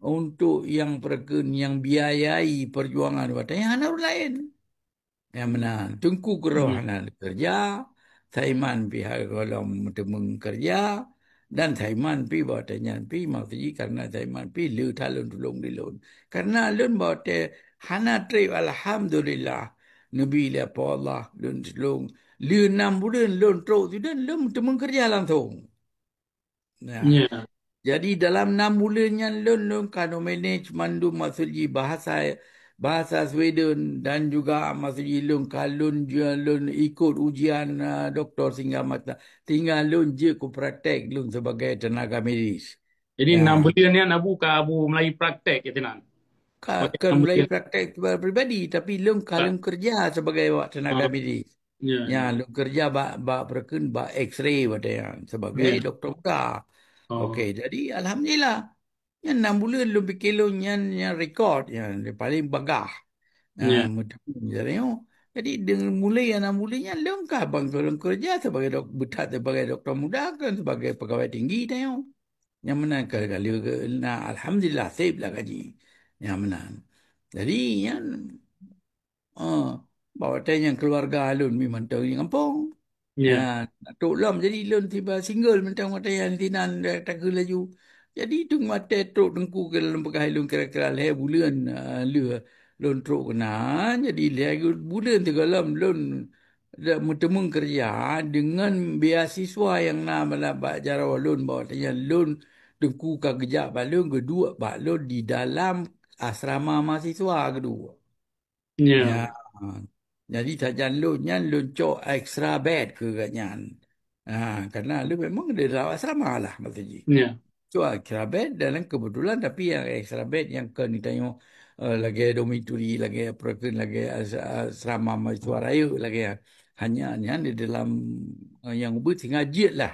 untuk nyang beureukeun nyang biayai perjuangan watèe nyan, hana ureueng laén. Nyang meunan, Teungku keudroe Hmm. hana keureuja, Saiman pih hana gohlom meuteumeung keureuja, dan Saiman pih bak watèe nyan pih, maksud jih karena Saiman pih le that lôn tulông di lôn. Karena lôn bak watèe hana trép, alhamdulillah, neubi lé Po Allah lôn tulông. Le nam buleuen lôn trok Sweden, lôn meuteumeung keureuja langsông. Nah, Ya. jadi dalam nam buleuen nyan lôn, lôn ka neumanage mandum, maksud jih bahasa, bahasa Sweden dan juga maksud jih lôn ka lôn ju-, lôn ikut ujian, ah, doktor sehingga mata, sehingga lôn jeuet keu praktek lôn sebagai tenaga medis. Jadi, Ya. nam buleuen nyan Abu ka Abu mulai praktek kat sinan? Ka, Waktu kan nam mulai buleuen. praktek secara pribadi, tapi lôn ka Ka- lôn keureuja sebagai awak tenaga Ah. medis. Ya, Ya, ya. lôn keureuja bak, bak peue kheun, bak X-ray watèe nyan sebagai Ya. doktor muda. Oh. Okey, jadi alhamdulillah. Nyan nam buleuen lôn pike lôn nyan, nyan rekod, nyan paléng bagaih. Ya. Ah, meuteumé jaroe nyoe. Jadi, deungon mulai nam buleuen nyan lôn ka ban lôn keureuja sebagai dok-, beuthat sebagai doktor muda, kon sebagai pegawai tinggi tanyoe. Nyang meunan ka, ka lheueh ke, na, alhamdulillah, sép lah gaji. Nyang meunan. Jadi, nyan, ah, bak watèe nyan keuluwarga lôn mi mantong di gampông. Ya. Ah, trok lom, jadi lôn tiba single mantong watèe nyan sinan, dah takheun laju. Jadi, teungoh watèe trok Teungku keu lôn peugah lôn kira-kira lhèe buleuen, ah, lheueh lôn trok keunan. Jadi, lhèe buleuen sigohlom lôn dak meuteumeung keureuja deungon beasiswa nyang na bak jaroe lôn, bak watèe nyan lôn Teungku ka geujak bak lôn, geuduek bak lôn di dalam asrama mahasiswa geuduek. Ya. Ya. Jadi sajan lôn nyan lôn cok extra bed keu gobnyan. Ha, karena lôn memang di dalam asrama lah, maksud jih. Ya. Cok extra bed dan kebetulan, tapi nyang extra bed nyang kon geutanyoe, eh, lagèe dormitory, lagèe peue kheun, lagèe as-, asrama mahasiswa rayeuk lagèe nyan. Hanya nyan di dalam, eh, nyang ubit singoh jeuet lah.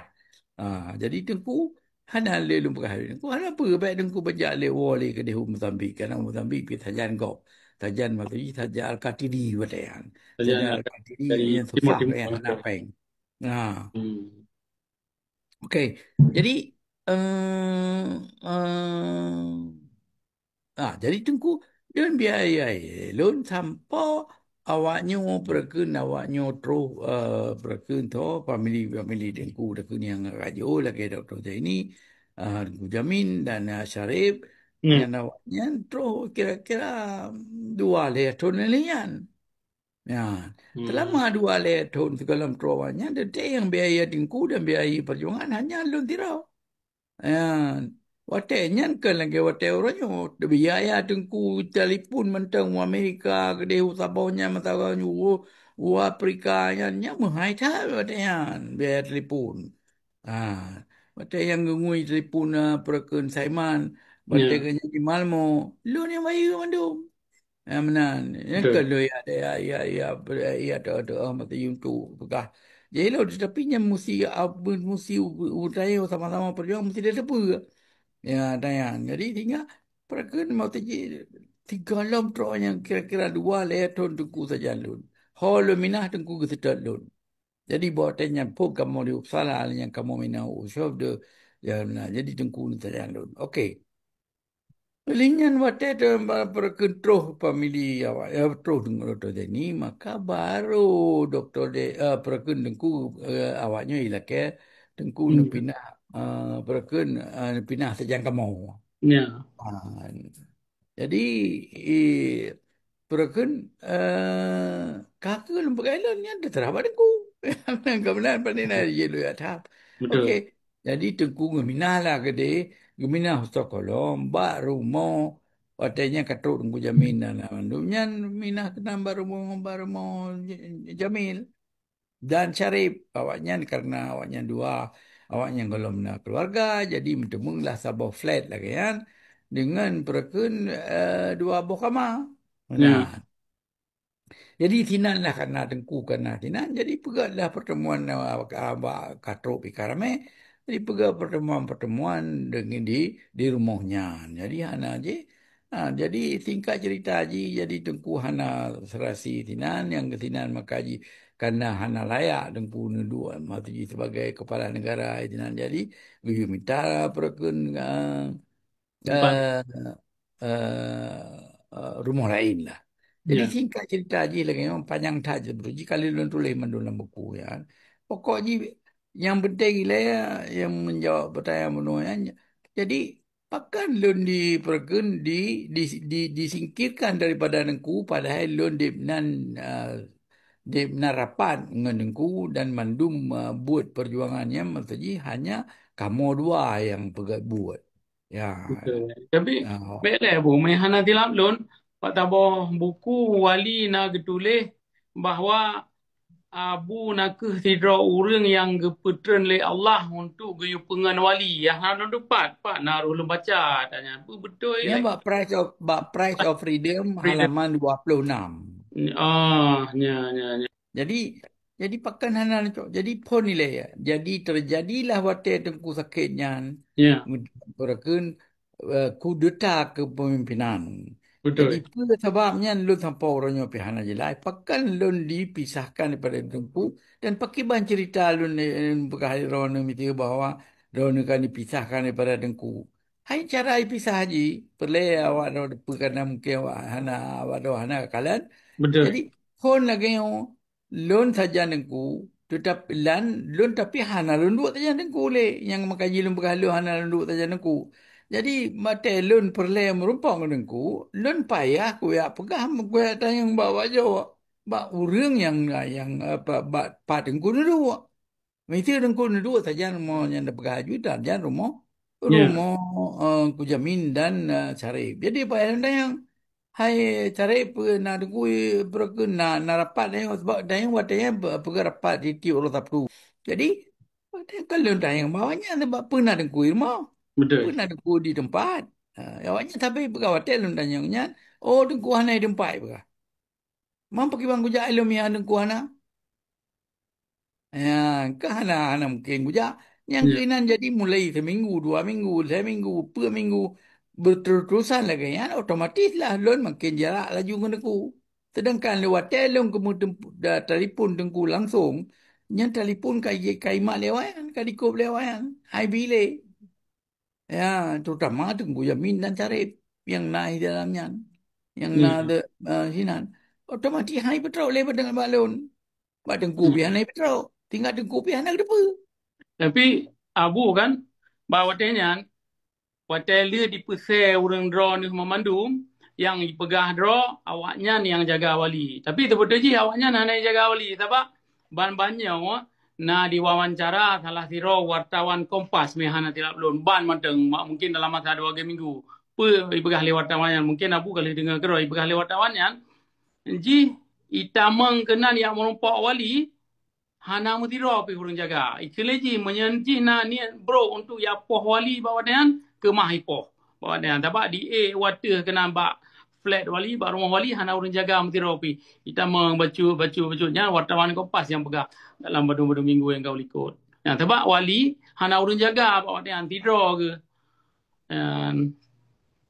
Ah, jadi Teungku hana lé lôn peugah lé Teungku, hana peue, bèk Teungku bajak lé woe lé keudéh u Mozambik, karena Mozambik pih sajan gob. Sajan maksud jih sajan Al-Kartini watèe nyan. Sajan Sajan Al-, Al-Kartini dari nyan Timur susah, Timur, ya, hana péng. Nah. Hmm. Okey. Jadi, eh, eh, ah, jadi Teungku, lôn biaya lôn sampoe awak nyoe peue kheun, awak nyoe troh, eh, peue kheun tho, famili-famili Teungku, Teungku nyang rajo lagèe Doktor Zaini, eh, Teungku Jamin dan, eh, Syarif, Ya. Nyan awaknyan troh kira-kira dua lhèe thon lheueh nyan. Ya, hmm, selama dua lhèe thon sigohlom troh awaknyan, teuntèe nyang biaya teungku dan biaya perjuangan hanya lôn sidroe. Ya, watèe nyan kon lagèe watèe uroe nyoe, biaya teungku telepon mantong u Amerika, keudéh u saboh nyan masa u, u Afrika nyan, nyan meuhai that watèe nyan biaya telepon. Ah, watèe nyang geungui telepon, ah, peureukeuen Saiman, watèe, ya, geuh nyan di Malmo, lôn nyang bayeue mandum. Ya, meunan. Nyan, betul, keu lôn ya, ya, ya, ya, ya, ya, tu, tu, oh, mata yum tu peugah. Jadi lôn, tetapi nyan musi, ah, musi u-, u-, sama-sama perjuang musi dia teupeu. Ya, dayan. Jadi sehingga peureukeuen mata ji tiga lom trok nyang kira-kira dua lhèe thon teungku sajan lôn. Ho lôn minah teungku geuseutôt lôn. Jadi, buat watèe nyan phon kamoe di Uppsala, nyang kamoe mina u Skövde, ya, na, jadi teungku sajan lôn. Okey. Lheueh nyan watèe teu-, ba-, peureukeuen troh famili awak, ya, troh deungon Dokto Zaini, maka baru Dokto De-, eh, peureukeuen teungku, eh, awak nyoe ilakèe teungku, hmm, neupinah, eh, peureukeuen, eh, neupinah sajan kamoe. Ya. Ah, jadi, eh, peureukeuen, eh, ka keuh lôn peugah lôn nyan teuseurah bak teungku. Keubeunaran pandai na, ya, lôn ya that. Betul. Okey. Jadi teungku geuminah lah keudéh, geuminah u Stockholm, bak rumoh, watèe nyan ka trok Teungku Jamil dan mandum nyan minah keunan bak rumoh, bak rumoh J-, Jamil dan Syarif. Awaknyan karena awaknyan dua, awaknyan gohlom na keuluwarga, jadi meuteumèe lah saboh flat lagèe nyan deungon peureukeuen, eh, dua boh kama. Ya. Nah, jadi sinan lah ka na teungku, ka na sinan. Jadi peugah lah pertemuan, ah, bak, bak ka trok pih ka ramè. Jadi peugah pertemuan-pertemuan deungon di, di rumoh nyan. Jadi hana ji. Ha, jadi singkat cerita ji, jadi teungku hana serasi sinan, nyang keu sinan maka ji ka na hana layak teungku neuduek masa ji sebagai kepala negara sinan. Jadi geuyue mita peureukeuen, ah, tempat, eh, eh, eh, rumoh laén lah. Jadi, ya, singkat cerita jih lagèe nyoe, panyang that jih, beutôi jih ka lheueh lôn tuléh mandum lam buku nyan. Pokok jih nyang penting ilèe nyang menjawab pertanyaan bunoe nyan. Jadi, pakon lôn dipeureukeuen, di, di, di, disingkirkan daripada teungku, padahai lôn deb nan, eh, deb nan rapat ngon teungku dan mandum, eh, buet perjuangan nyan, maksud jih hanya kamoe dua nyang peugah buet. Ya. Betul. Tapi, ah, bèk lé, Bu, meuhana silap lôn, bak saboh buku wali na geutuléh bahwa Abu na kheueh sidroe ureueng nyang geupeutreun lé Allah untuk geuyue peungon wali. Nyang hana lôn teupat, pat na roh lôn baca, tanya, "Peue beutôi lé?" Bak Price of, bak Price of Freedom, Freedom, halaman dua puluh enam. Oh, nya, nya, nya. Jadi, jadi pakon hana cok. Jadi phon ilèe ya. Jadi terjadilah watèe teungku sakét nyan, ya, beureukeun, eh, kudeta kepemimpinan. Betul. Jadi peue sabab nyan lôn sampoe uroe nyoe pih hana jeulaih. Pakon lôn dipisahkan daripada teungku dan pakriban cerita lôn, eh, peugah droeneuh miseue bahwa droeneuh kan dipisahkan daripada teungku. Hai cara ipisah jih, peureulèe awak droe peue kana mungken awak hana, awak droe hana kalon. Betul. Jadi phon lagèe nyoe, lôn sajan teungku, teutap-, lan lôn tapi hana lôn duek sajan teungku lé. Nyang maka jih lôn peugah lôn hana lôn duek sajan teungku. Jadi, watèe lôn peureulèe meurumpok ngon teungku, lôn payah kuyak peugah, kuyak tanyong bak, bak jawa, bak ureueng nyang, nyang, apa, bak pat teungku neuduek. Miseue teungku neuduek sajan rumoh nyang tapeugah aju, sajan rumoh, ya, rumoh, eh, Teungku Jamin dan, eh, Syarif. Jadi, payah lôn tanyong. Hai Syarif, peue na teungku, peue keuh na, na rapat tanyong, sabab tanyong watèe nyan pe-, peugah rapat tiep-tiep uroe Sabtu. Jadi, watèe nyan ka lôn tanyong bak awaknyan sabab peue na teungku i rumoh. Betul. Peue na teungku di teumpat. Ha, awaknyan sabe peugah watèe lôn tanyong nyan, "Oh, teungku hana i teumpat," peugah. "Man pakriban kujak ilôn meuiya teungku hana?" Ya, ka hana, hana mungken kujak. Nyang, ya, keunan jadi mulai seminggu, dua minggu, lhèe minggu, peuet minggu, beuterus-terusan lagèe nyan, otomatis lah lôn makin jarak laju ngon teungku. Sedangkan lé watèe lôn keumeu-, da-, talipon teungku langsong, nyan talipon ka, ka imat lé awaknyan, ka dikôb lé awaknyan. Hai bi lé. Ya, terutama Teungku Yamin dan Syarif nyang na di dalam nyan. Nyang na, hmm, de-, eh, sinan. Otomatis hai peutrok lé bak, bak lôn. Bak Teungku, hmm, pih hana peutrok. Tinggai Teungku pih hana geuteupeue. Tapi, Abu kan, bak watèe nyan, Watèe lheueh dipeusè ureueng droeneuh meumandum, nyang jipeugah droe, awaknyan nyang jaga wali. Tapi teubeutôi jih awaknyan hana jaga wali, sabab ban-ban nyoe na diwawancara salah sidroe wartawan Kompas, meuhana silap lôn, ban mantong, ma-, mungkin dalam masa dua minggu. Peue jipeugah lé wartawan nyan, mungkin Abu ka lheueh deungoe keudroe, jipeugah lé wartawan nyan, jih jitamong keunan jak meurumpok wali, hana meusidroe pih ureueng jaga. Ikheun lé jih, meunyoe jih na niet brôk untuk jak poh wali bak watèe nyan, keumah jipoh bak watèe nyan. Sabab di ék watèe keunan bak flat wali, bak rumoh wali, hana ureueng jaga meusidroe pih. Jitamong bacut, bacut, bacut. Nyan wartawan Kompas nyang peugah dalam padum-padum minggu nyang ka likot. Nyan, sabab wali hana ureueng jaga bak watèe nyan, sidroe geuh. Nyan.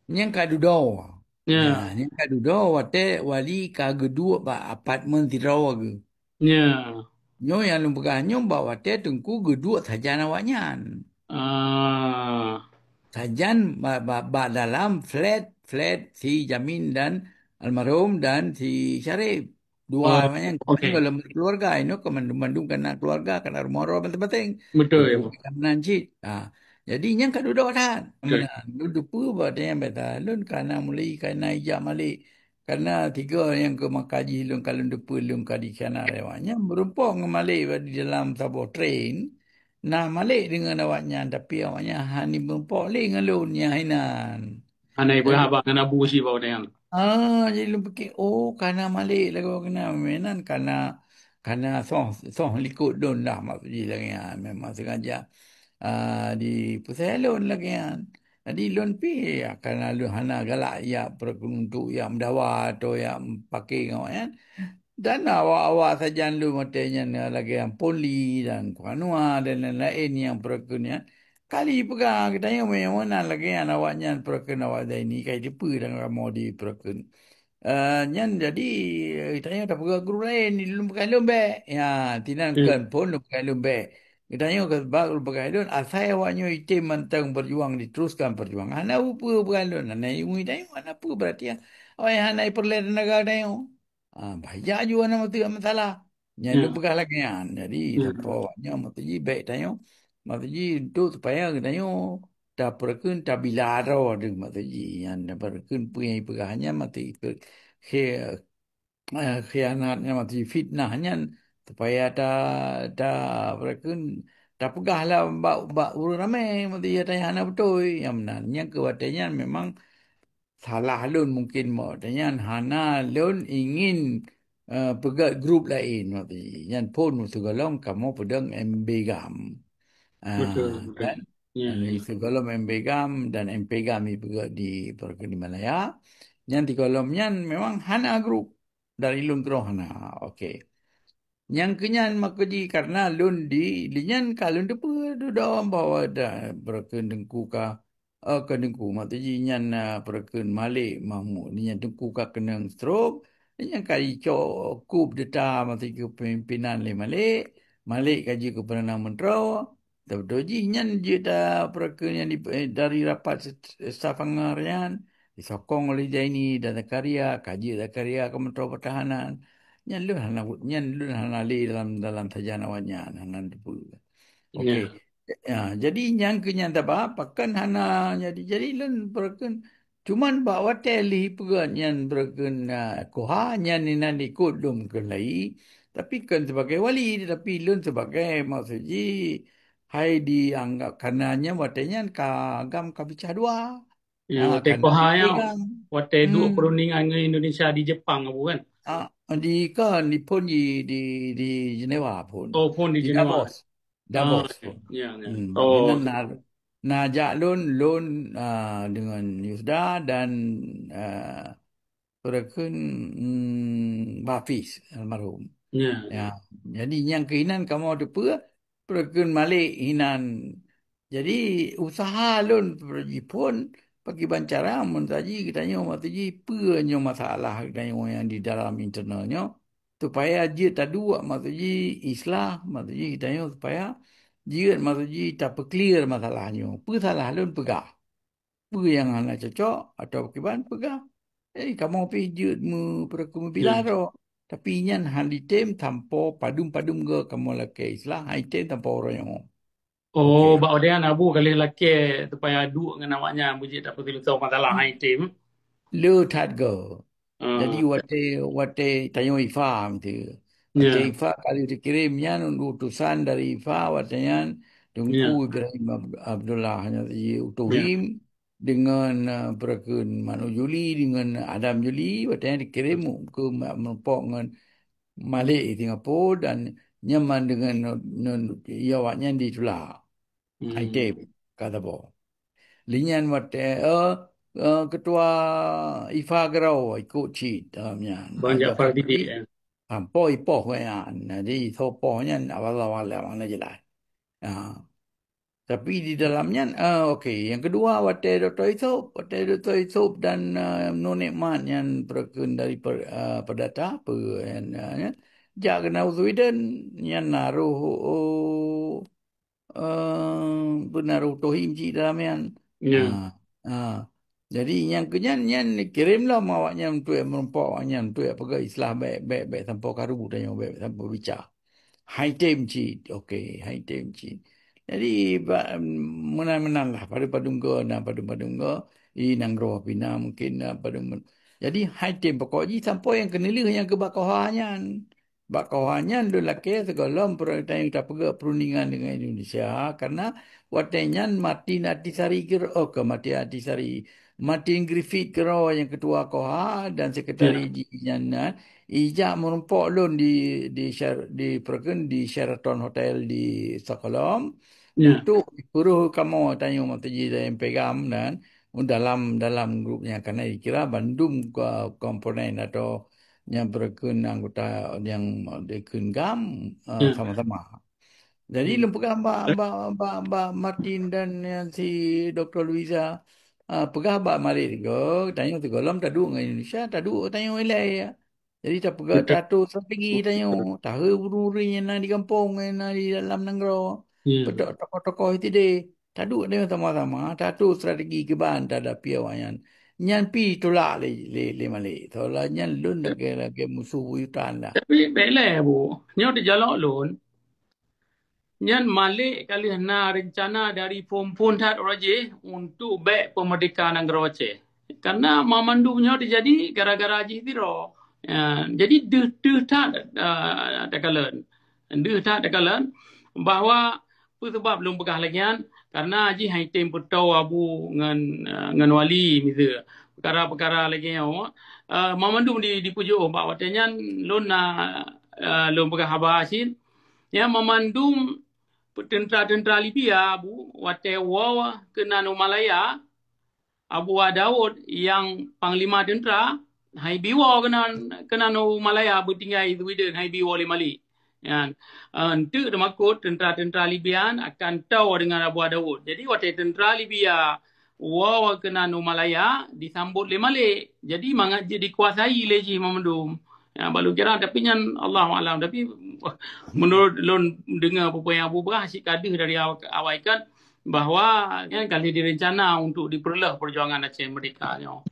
Nyang ka dudoe. Ya. Nah, nyang ka dudoe watèe wali ka geuduek bak apartemen sidroe geuh. Ya. Nyoe nyang lôn peugah nyoe bak watèe Teungku geuduek sajan awaknyan. Ah. Sajan ba-, ba-, bak dalam flat, flat si Jamin dan almarhum dan si Syarif. Dua Oh, orang nyan, okey. Keluarga, inoe keu mandum-mandum kana keluarga, kana rumoh droe maséng-maséng. Betul, ya, Teungku Bu. Ka meunan cit. Ha. Jadi nyan ka dudoe that. Betul. Meunan, lôn teupeue bak watèe nyan biasa. Lôn kana mulai, kana ijak malek. Karena tiga nyang keu maka jih lôn ka lôn teupeue lôn ka dikhianat lé awaknyan, meurumpok ngon malek di dalam saboh train. Nah, malek deungon awaknyan, tapi awaknyan hana meurumpok lé ngon lôn nyang inan. Hana ipeugah haba ngon Abu si bak watèe nyan. Ah, jadi lôn pikir, oh, kana malek lagoe keunan, meunan kana, kana soh, soh likot lôn dah, maksud jih lagèe nyan, memang sengaja, ah, dipeusayang lôn lagèe nyan. Jadi lôn pih, ya, kana lôn hana galak jak peureukeun untuk jak meudawa atau jak paké ngon awaknyan. Dan awak-awak sajan lôn watèe nyan lagèe Ampon Li dan Kuanua dan laén-laén nyang peureukeun nyan. Kali peugah geutanyoe meunyoe meunan lagèe nyan awaknyan peureukeun awak Zaini ka jiteupeue dan kamoe dipeureukeun. Eh, nyan jadi, eh, geutanyoe tapeugah guru laén, lôn peugah lôn bèk. Ya, tinan Hmm. Kon phôn lôn peugah lôn bèk. Geutanyoe ka sabab lôn peugah lôn, asai awaknyoe item mantong berjuang, diteruskan perjuangan. Hana peue peugah lôn, hana iungui tanyoe, hana peue berarti awaknyan hana ipeureulèe teunaga geutanyoe. Ah, bahaya jua na maksud masalah. Nyan lôn Ya. peugah lagèe nyan. Jadi, Ya. sampoe awaknyoe maksud jih bèk tanyoe, maksud jih untuk supaya geutanyoe tapeureukeun tabila droe deuh maksud jih. Nyan tapeureukeun peue nyang ipeugah nyan maksud jih pe-, khi-, eh, khianat nyan maksud jih fitnah nyan supaya ta, ta peureukeun tapeugah lah bak, bak ureueng ramé maksud jih ata nyang hana beutôi. Nyang meunan, nyang keu watèe nyan memang salah lôn mungkin meuh. Nyan hana lôn ingin, eh, peugöt grup laén maksud jih. Nyan phôn sigohlom kamoe peudong M B GAM. Ah, Betul, betul. kan? Ya, Nyan ya. sigohlom M B GAM dan M P GAM ipeugöt di Peureukeun di Malaya. Nyan sigohlom nyan memang hana grup. Dari lôn keudroe hana. Okey. Nyang keu nyan maka jih karena lôn di, di nyan ka lôn teupeue dudoe bahwa da, Peureukeun Teungku ka, eh, ka Teungku, maksud jih nyan, eh, Peureukeun Malik Mahmud. Di nyan Teungku ka keunong stroke, di nyan ka jicok coup d'état maksud jih kepemimpinan lé Malik. Malik ka jeuet keu Perdana Menteri. Tapi beutôi jih nyan jeuet da Peureukeun nyan di, eh, dari rapat st-, staf Angar nyan disokong oleh Zaini dan Zakaria, ka jeuet Zakaria keu Menteri Pertahanan. Nyan lôn hana, nyan lôn hana lé dalam, dalam sajan awaknyan, hana teupeue. Okey. Ya. Ya, jadi nyang keu nyan taba, pakon hana jadi, jadi lôn Peureukeun. Cuman bak watèe lheuh peugöt nyan Peureukeun, ah, Koha, nyan inan ikot lôn keu lai. Tapi kon sebagai wali, tetapi lôn sebagai, maksud jih, hai dianggap, karena nyan watèe nyan ka GAM ka pecah dua. Ya, Ah, watèe kan Koha di nyan, GAM. watèe duek Hmm. perundingan ngon Indonesia di Jepang, Abu, kan? Ah, di, kan, di phôn di, di, di Jenewa phôn. Oh, phôn di Di Jenewa. Davos. Ah, Davos ya, phôn. ya, ya. Hmm. Oh. Meunan na, na jak lôn, lôn, ah, dengan Yusda dan, ah, Peureukeun, hmm, Hafiz almarhum. Ya, ya. Ya. Jadi nyang keuh inan kamoe teupeue, Peureukeun Malik inan. Jadi usaha lôn jiphôn pakriban cara, mun saji geutanyoe maksud jih peue nyoe masalah geutanyoe nyang di dalam internal nyoe, supaya jeuet taduek maksud jih islah, maksud jih geutanyoe supaya jeuet maksud jih tapeuclear masalah nyoe. Peue salah lôn peugah. Peue nyang hana cocok atau pakriban peugah. Jadi kamoe pih jeuet meupeureukeun meubila Ya. droe. Tapi nyan han jitem sampoe padum-padum goe kamoe lakèe islah, han jitem sampoe uroe nyoe. Oh, bak awaknyan Abu ka lheueh lakée supaya duek ngon awaknyan, beujeuet tapeuseuleusoe masalah hai tem. Le that go. Jadi watée, watée tanyoe IFA tu. Watée IFA ka lheueh dikirém nyan utusan dari IFA watée nyan Teungku Ibrahim Ab-, Abdullah nyan si Utohim dengan, eh, peurakeun Manu Juli dengan Adam Juli watée nyan dikirém ke ma-, meureumpok ngon Malik di Singapura dan nyaman dengan non, non, ya, awaknyan ditulak. Hai tem ka saboh. Linyan watée, eh, eh, ketua IFA Gerau ikut cit dalam nyan. Bang Jaafar Sidik, ya. Ampo ipoh nyan. Jadi sopoh nyan awal-awal mana jelas. Ha. Tapi di dalam nyan, eh, okey. Yang kedua, watée Doktor Isop, watée Doktor Isop dan, eh, Nur Nikmat nyan peurakeun dari per-, eh, Perdata, apa, eh, nyan, jak keunan Sweden, nyan naroh, oh, eh, peunaroh Tohim cit dalam nyan. Ya. Ha, ha. Jadi nyang keu nyan, nyan kirém lom awaknyan untuk meureumpok awaknyan untuk peugah islah bék, bék, bék sampoe karu tanyoe, bék sampoe bica. Hai tem cit, okey, hai tem cit. Jadi ba-, meunan-meunan lah, padum-padum go, na padum-padum go, i nanggroe pih na mungkin na padum. Jadi hai tem pokok jih sampoe nyang keuneulheueh nyang keu bak Koha nyan. Bak Koha nyan lôn lakée sigohlom peurintah tapeugah perundingan dengan Indonesia karena watée nyan Martin Atisari keudroe, oh, ke Martin Atisari, Martin Griffith keudroe nyang ketua Koha dan sekretari jih nyan, eh, ijak meureumpok lôn di, di Shar-, di Pragen, di Sheraton Hotel di Stockholm untuk peureuh kamoe tanyoe mata jih dan pegam dan dalam, dalam grup nyan karena dikira bandum ko-, komponen atau nyang beureukeun anggota nyang dikeun GAM, eh, sama-sama. Jadi lôn peugah bak, bak, bak, bak Martin dan nyang si Doktor Luiza, eh, peugah bak Malik tigo, tanyoe sigohlom taduek ngon Indonesia, taduek tanyoe ilée, ya. Jadi tapeugah tato strategi tanyoe, tahe ureuëng-ureuëng nyang na di gampông, nyang na di dalam nanggroe, beutôi tokoh-tokoh itideh. Taduek deungon sama-sama, tato strategi kiban tahadapi awaknyan. Nyan pi tulak lé, lé, lé Malik. Soalan nyan lôn lagée, lagée musoh buyutan dah. Tapi bék lé, Bu. Nyoe teujalok lôn. Nyan Malik ka lheueh na reuncana dari phon-phon that uroe jih untuk bék peumeurdeka nanggroe Aceh. Karena mamandum nyoe teujadi gara-gara jih sidroe. Ya, jadi deuh, deuh that, ah, takalon. Deuh that takalon bahwa Peue sabab lôn peugah lagée nyan? Karena jih hai tem peutoe Abu ngon, eh, ngon Wali miseue. Peukara-peukara lagée nyoe, eh, mamandum di, dipeujeuet bak watée nyan lôn na, eh, lôn peugah haba cit. Nyan mamandum teuntara-teuntara Libya Abu watée woe keunan u Malaya, Abu Daud nyang panglima teuntara, hai bi woe keunan, keunan u Malaya beutinggai Sweden, hai bi woe lé Malik. Nyan, eh, enteuk teumakot teuntara-teuntara Libya akan toe deungon Abu Daud. Jadi watée teuntara Libya woe keunan u Malaya disambot lé Malik. Jadi mangat jeuet dikuasai lé jih mamandum. Ya, balu kira, tapi nyan Allahu alam. Tapi menurut lôn deungoe peue nyang Abu peugah cit ka deuh dari awai, awai kan bahwa nyan ka lheueh direncana untuk dipeureuloh peujuangan Aceh Merdeka nyoe.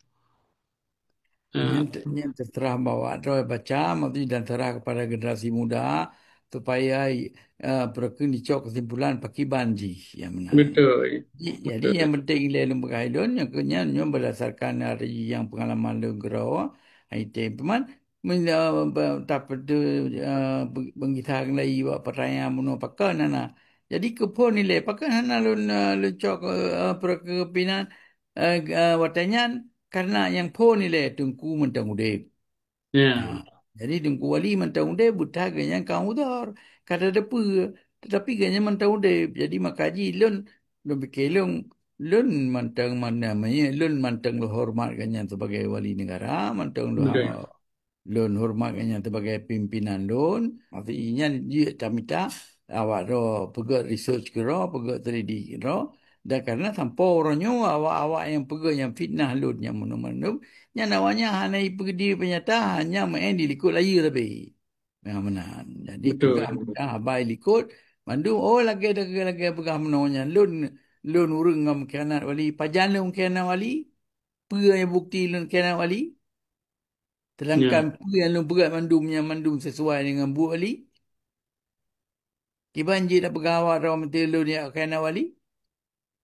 Nyan, nyan teuseurah bak awak droe baca, maksudnya dan serah kepada generasi muda supaya, eh, peue keuh dicok kesimpulan pakiban jih nyang meunan. Betul. Jadi, jadi nyang penting lé lôn peugah lôn, nyang keu nyan nyoe berdasarkan dari nyang pengalaman lôn keudroe, hai tem. Teuma, men, eh, be-, tapeuteu, eh, be-, beungisa lagi bak pertanyaan bunoe pakon hana. Jadi keu phon ilée pakon hana lôn, eh, lôn cok, eh, peue keuh pinan, eh, eh, watée nyan karena nyang phon ilée Teungku mantong udeb. Ya. Ha, jadi Teungku Wali mantong udeb, buta geuhnyan ka udor, ka teudeue. Tetapi geuhnyan mantong udeb. Jadi maka jih lôn, lôn pike lôn, lôn mantong mana, mana, lôn mantong lôn hormat geuhnyan sebagai wali negara, mantong lôn, lôn hormat geuhnyan sebagai pimpinan lôn. Maksud nyan jeuet tamita awak droe peugét research keudroe, peugét selidiki keudroe. Dan karena sampoe uroe nyoe awak-awak nyang peugét nyang fitnah lôn nyang mandum-mandum, nyan awaknyan hana ipeugah peunyata, hanya meu'en dilikot layeue sabe. Nyang meunan. Jadi peugah, peugah haba ilikot, mandum, oh, lagée, lagée, lagée peugah meunoe nyan. Lôn, lôn ureuëng nyang mengkhianat wali, pajan lôn mengkhianat wali? Peue nyang bukti lôn mengkhianat wali? Sedangkan peue nyang lôn peugah mandum nyan mandum sesuai dengan buet wali? Kiban jih tapeugah awak droe meuteulon ya khianat wali?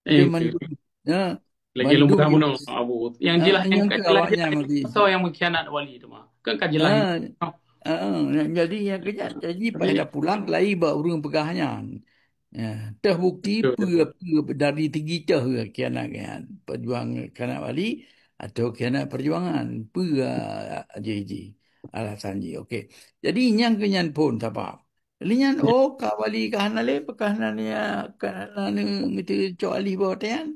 Eh, mandum, ya, lagi lôn mandum peugah bunoe, Abu. Yang jelas, yang jelas, awaknyan mati. Soe yang mengkhianat wali tu mah? Kan ka jelas. Ah, ah, jadi yang kejat, jadi payah pulang lagi bak ureuëng peugah nyan. Ya, teuh bukti peue, peue dari segi teuh khianat nyan, pejuang khianat wali atau khianat perjuangan. Peue, ah, ji, ji, alasan ji. Okey. Jadi nyang keu nyan phon sabab. Lé nyan, oh, ka wali ka hana lé, ka hana nia, ka hana neuteucok alih bak watée nyan.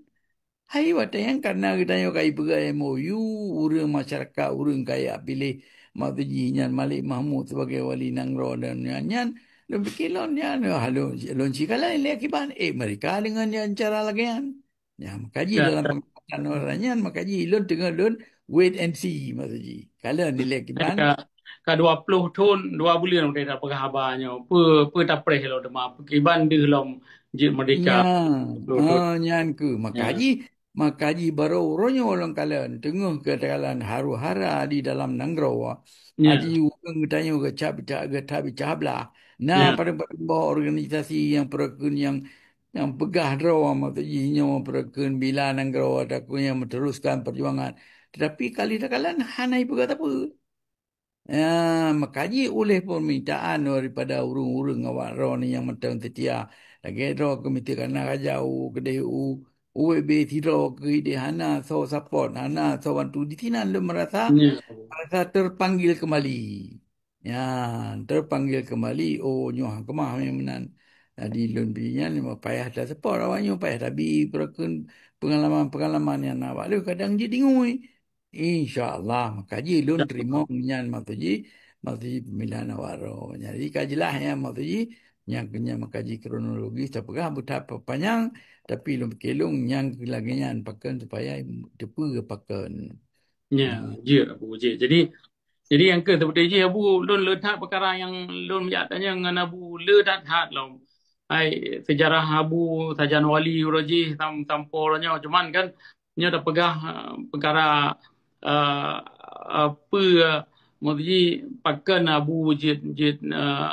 Hai watée nyan, karena geutanyoe ka ipeugah M O U, ureuëng masyarakat, ureuëng kaya piléh, maksud jih nyan Malik Mahmud sebagai wali nanggroe dan nyan, nyan lôn pikir lôn nyan, ah, lôn, lôn sikalon lé akiban, eh, mereka dengan nyan cara lagée nyan. Ya, maka jih dalam pengamatan orang nyan, maka jih lôn teungoh lôn wait and see, maksud jih. Kalau nilai kiban. Ka, ka dua puluh thon, dua buleuen udah tapeugah haba nyoe. Peue, peue tapreh lom teuma, peue kiban deuh lom jeuet merdeka. Ya, dua puluh thon. Ah, nyan keuh. Maka jih, maka jih baru uroe nyoe lôn kalon, teungoh keukalon haru-hara di dalam nanggroe. Ya. Aji ureuëng geutanyoe geucab, geucab, geucab blah. Nah, padum-padum boh organisasi nyang peureukeun nyang Nyang peugah droe, maksud jih nyoe peureukeun bila nanggroe ataupun nyang meuteruskan perjuangan. Tetapi kali takalon hana ipeugah sapeue. Ya, maka jih uléh permintaan daripada ureuëng-ureuëng awak droe nyang mantong seutia. Lagée droe keu meusti kana raja u keudeh u, u W B sidroe keu ideh hana soe support, hana soe bantu. Di sinan lôn merasa, merasa terpanggil kembali. Ya, terpanggil kembali, oh, nyoe keumah meunan. Jadi lôn pi nyan payah taseupport awak nyoe, payah tabi peureukeun peungalaman-peungalaman nyang na bak lheueh kadang jidingui. Insya Allah, maka jih lôn teurimong nyan maksud jih, maksud jih pemilihan awak droe. Jadi ka jeulaih nyan maksud jih, nyang keu nyan maka jih kronologi tapeugah beuta panyang, tapi lôn pikir lôn nyang keu lagée nyan pakon supaya teupeue pakon. Ya, jeuet Abu, jeuet. Jadi, jadi nyang keu seperti jih Abu, lôn le that peukara nyang lôn jak tanyong ngon Abu le that-that lom. Hai, sejarah Abu sajan wali uroe jih sam-, sampoe uroe nyoe. Cuman kan nyoe tapeugah, eh, peukara, eh, eh, peue, eh, maksud jih pakon Abu jeuet, jeuet, eh,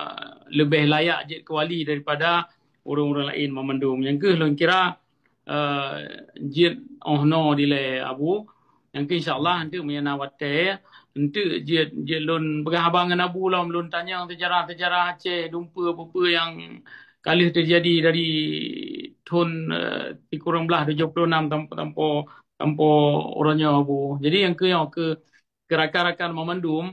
leubeh layak jeuet keu wali daripada ureuëng-ureuëng laén banmandum. Nyang keuh lôn kira, eh, jeuet oh noe dilée Abu. Nyang keu insya Allah enteuk meunyo na watée, enteuk jeuet, jeuet lôn peugah haba ngon Abu lom, lôn tanyong sejarah-sejarah Aceh, dumpeue peue-peue nyang ka lheueh teujadi dari thon, eh, sikureueng blaih tujoh puluh enam sampoe, sampoe, sampoe uroe nyoe Abu. Jadi nyang keu nyoe keu keu rakan-rakan banmandum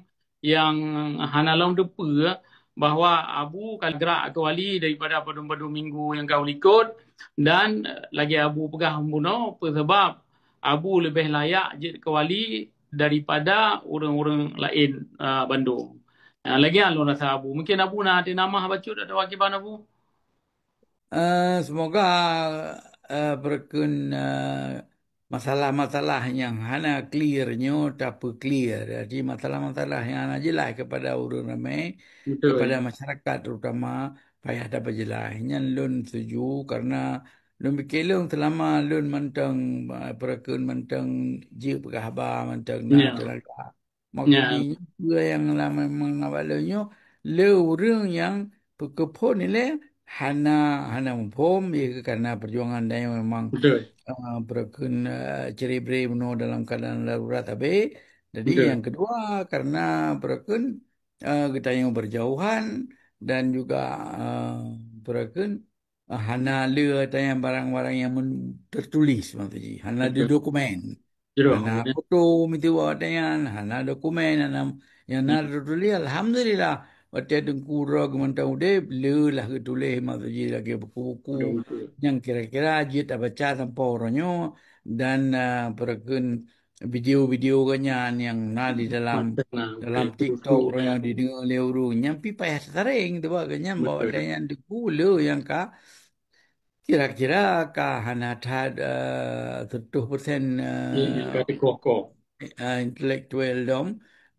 nyang hana lom teupeue bahwa Abu ka gerak keu wali daripada padum-padum minggu nyang ka likot, dan lagée Abu peugah bunoe, peue sabab Abu leubeh layak jeuet keu wali daripada ureuëng-ureuëng laén, ah, bandum. Ah, lagée nyan lôn rasa Abu. Mungkin Abu na teuh namah bacut atau akiban Abu? Eh, semoga, eh, peureukeun, eh, masalah-masalah nyang hana clear nyoe tapeuclear. Jadi masalah-masalah nyang hana jeulaih kepada ureuëng ramé, kepada masyarakat terutama, payah tapeujeulaih. Nyan lôn setuju karena lôn pikir lôn selama lôn mantong, eh, peureukeun mantong jeuet peugah haba mantong na teunaga. Maka di peue nyang na memang na bak lôn nyoe, le ureuëng nyang peukeuphon ilée hana, hana muphom, ya, karena perjuangan dan memang, eh, peureukeun, eh, ciri-bri bunoe dalam keadaan darurat habéh. Jadi nyang kedua, karena peureukeun, eh, geutanyoe berjauhan dan juga, eh, peureukeun, ah, hana le tanyong barang-barang nyang men-, tertulis, maksud jih. Hana ada dokumen. Hana foto meutuwah tanyong, hana dokumen, hana, nyang na tertulis. Alhamdulillah, watée Teungku Ro geumantong udeb, le lah geutuléh, maksud jih, lagée buku-buku nyang kira-kira jeuet tabaca sampoe uroe nyoe dan, ah, peureukeun video-video geuhnyan nyang na di dalam, dalam TikTok, ureuëng nyang dideungoe lé ureuëng nyan pi payah tasaréng, teuba geuhnyan bak watée nyan Teungku le nyang ka kira-kira ka hana that, eh, seratus persen, eh, eh, intelektual dong.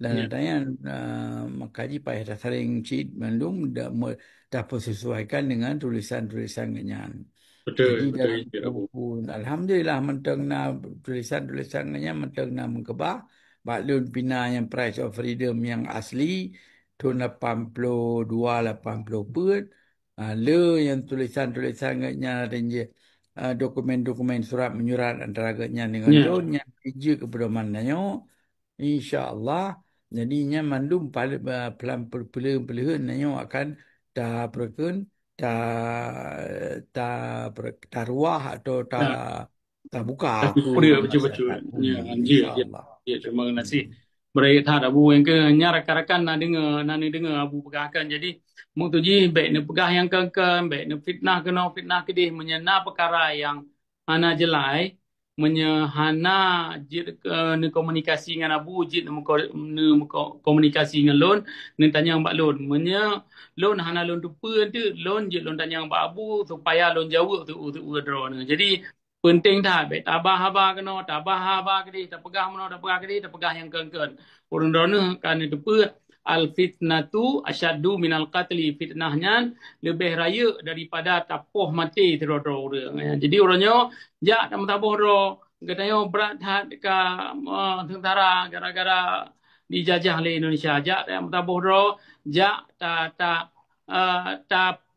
Dan tanyong, eh, maka jih payah tasaréng cit mandum da-, me-, tapeusesuaikan dengan tulisan-tulisan geuhnyan. Jadi dalam buku, alhamdulillah mantong na tulisan-tulisan geuhnyan mantong na meukeubah. Bak lôn pih na nyang Price of Freedom nyang asli thon lapan ploh dua, lapan ploh peuet. Ha, le nyang tulisan-tulisan geuh nyan ada jih, ah, dokumen-dokumen surat menyurat antara geuh nyan dengan Ya. lôn nyan jeuet keu peudoman tanyoe. Insya Allah. Jadi nyan mandum pal-, ah, pelan-, peuleuheuen-peuleuheuen tanyoe akan tapeureukeun, ta, ta, taruah atau ta, Ya. tabuka Tapi keu peue betul-betul. masyarakat Ya, umum, jeuet, insya jeuet. Allah. Jeuet, terima kasih. Hmm. Beuraya that Abu nyang keu nyan rakan-rakan na deungoe, na neudeungoe Abu peugah kan. Jadi, meutuji bèk neupeugah nyang kon-kon, bèk neufitnah keunoe, fitnah keudeh. Meunyoe na peukara nyang hana jeulai, meunyoe hana jeuet, eh, neukomunikasi ngon Abu, jeuet neumeuko-, neumeuko-, komunikasi ngon lôn, neutanyong bak lôn. Meunyoe lôn hana lôn teupeue teuk, lôn jeuet lôn tanyong bak Abu supaya lôn jaweueb teu-, teu-, droeneuh. Jadi, Peunteng that, bèk tabah haba keunoe, tabah haba keudeh, tapeugah meunoe, tapeugah keudeh, tapeugah nyang kon-kon. Ureueng droeneuh ka neuteupeue, "Al-fitnatu asyaddu minal qatli." Fitnah nyan leubeh rayeuk daripada tapoh maté sidroe-droe ureueng. Ya, jadi uroe nyoe jak tameusaboh droe, geutanyoe brat that ka, eh, seungsara gara-gara dijajah lé Indonesia. Jak tameusaboh droe, jak ta, ta, eh,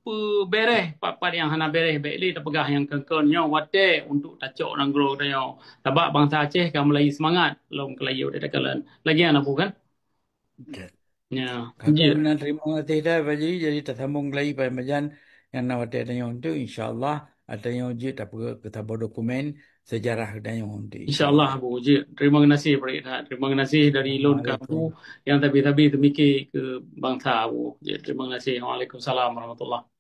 tapeubereh pat-pat nyang hana bereh, bèk lé tapeugah nyang kon-kon. Nyoe watèe untuk tacok nanggroe tanyoe. Sabab bansa Aceh ka mulai seumangat lom keulayi watèe takalon. Lagèe nyan Abu kan? Oke. Ya, Ka jeuet. Meunan terima kasih dah Pak Haji. Jadi tasambong keulayi pajan nyang na watèe tanyoe tu, insya Allah, tanyoe jeuet tapeugah keu saboh dokumen sejarah tanyoe tu, insya Allah. Insya Allah Abu jeuet. Terima kasih, Pak Rizal. Terima kasih dari lôn keu Abu Waalaikumsalam. Nyang sabe-sabe teumikir keu bansa Abu. Jeuet. Terima kasih. Waalaikumsalam warahmatullahi.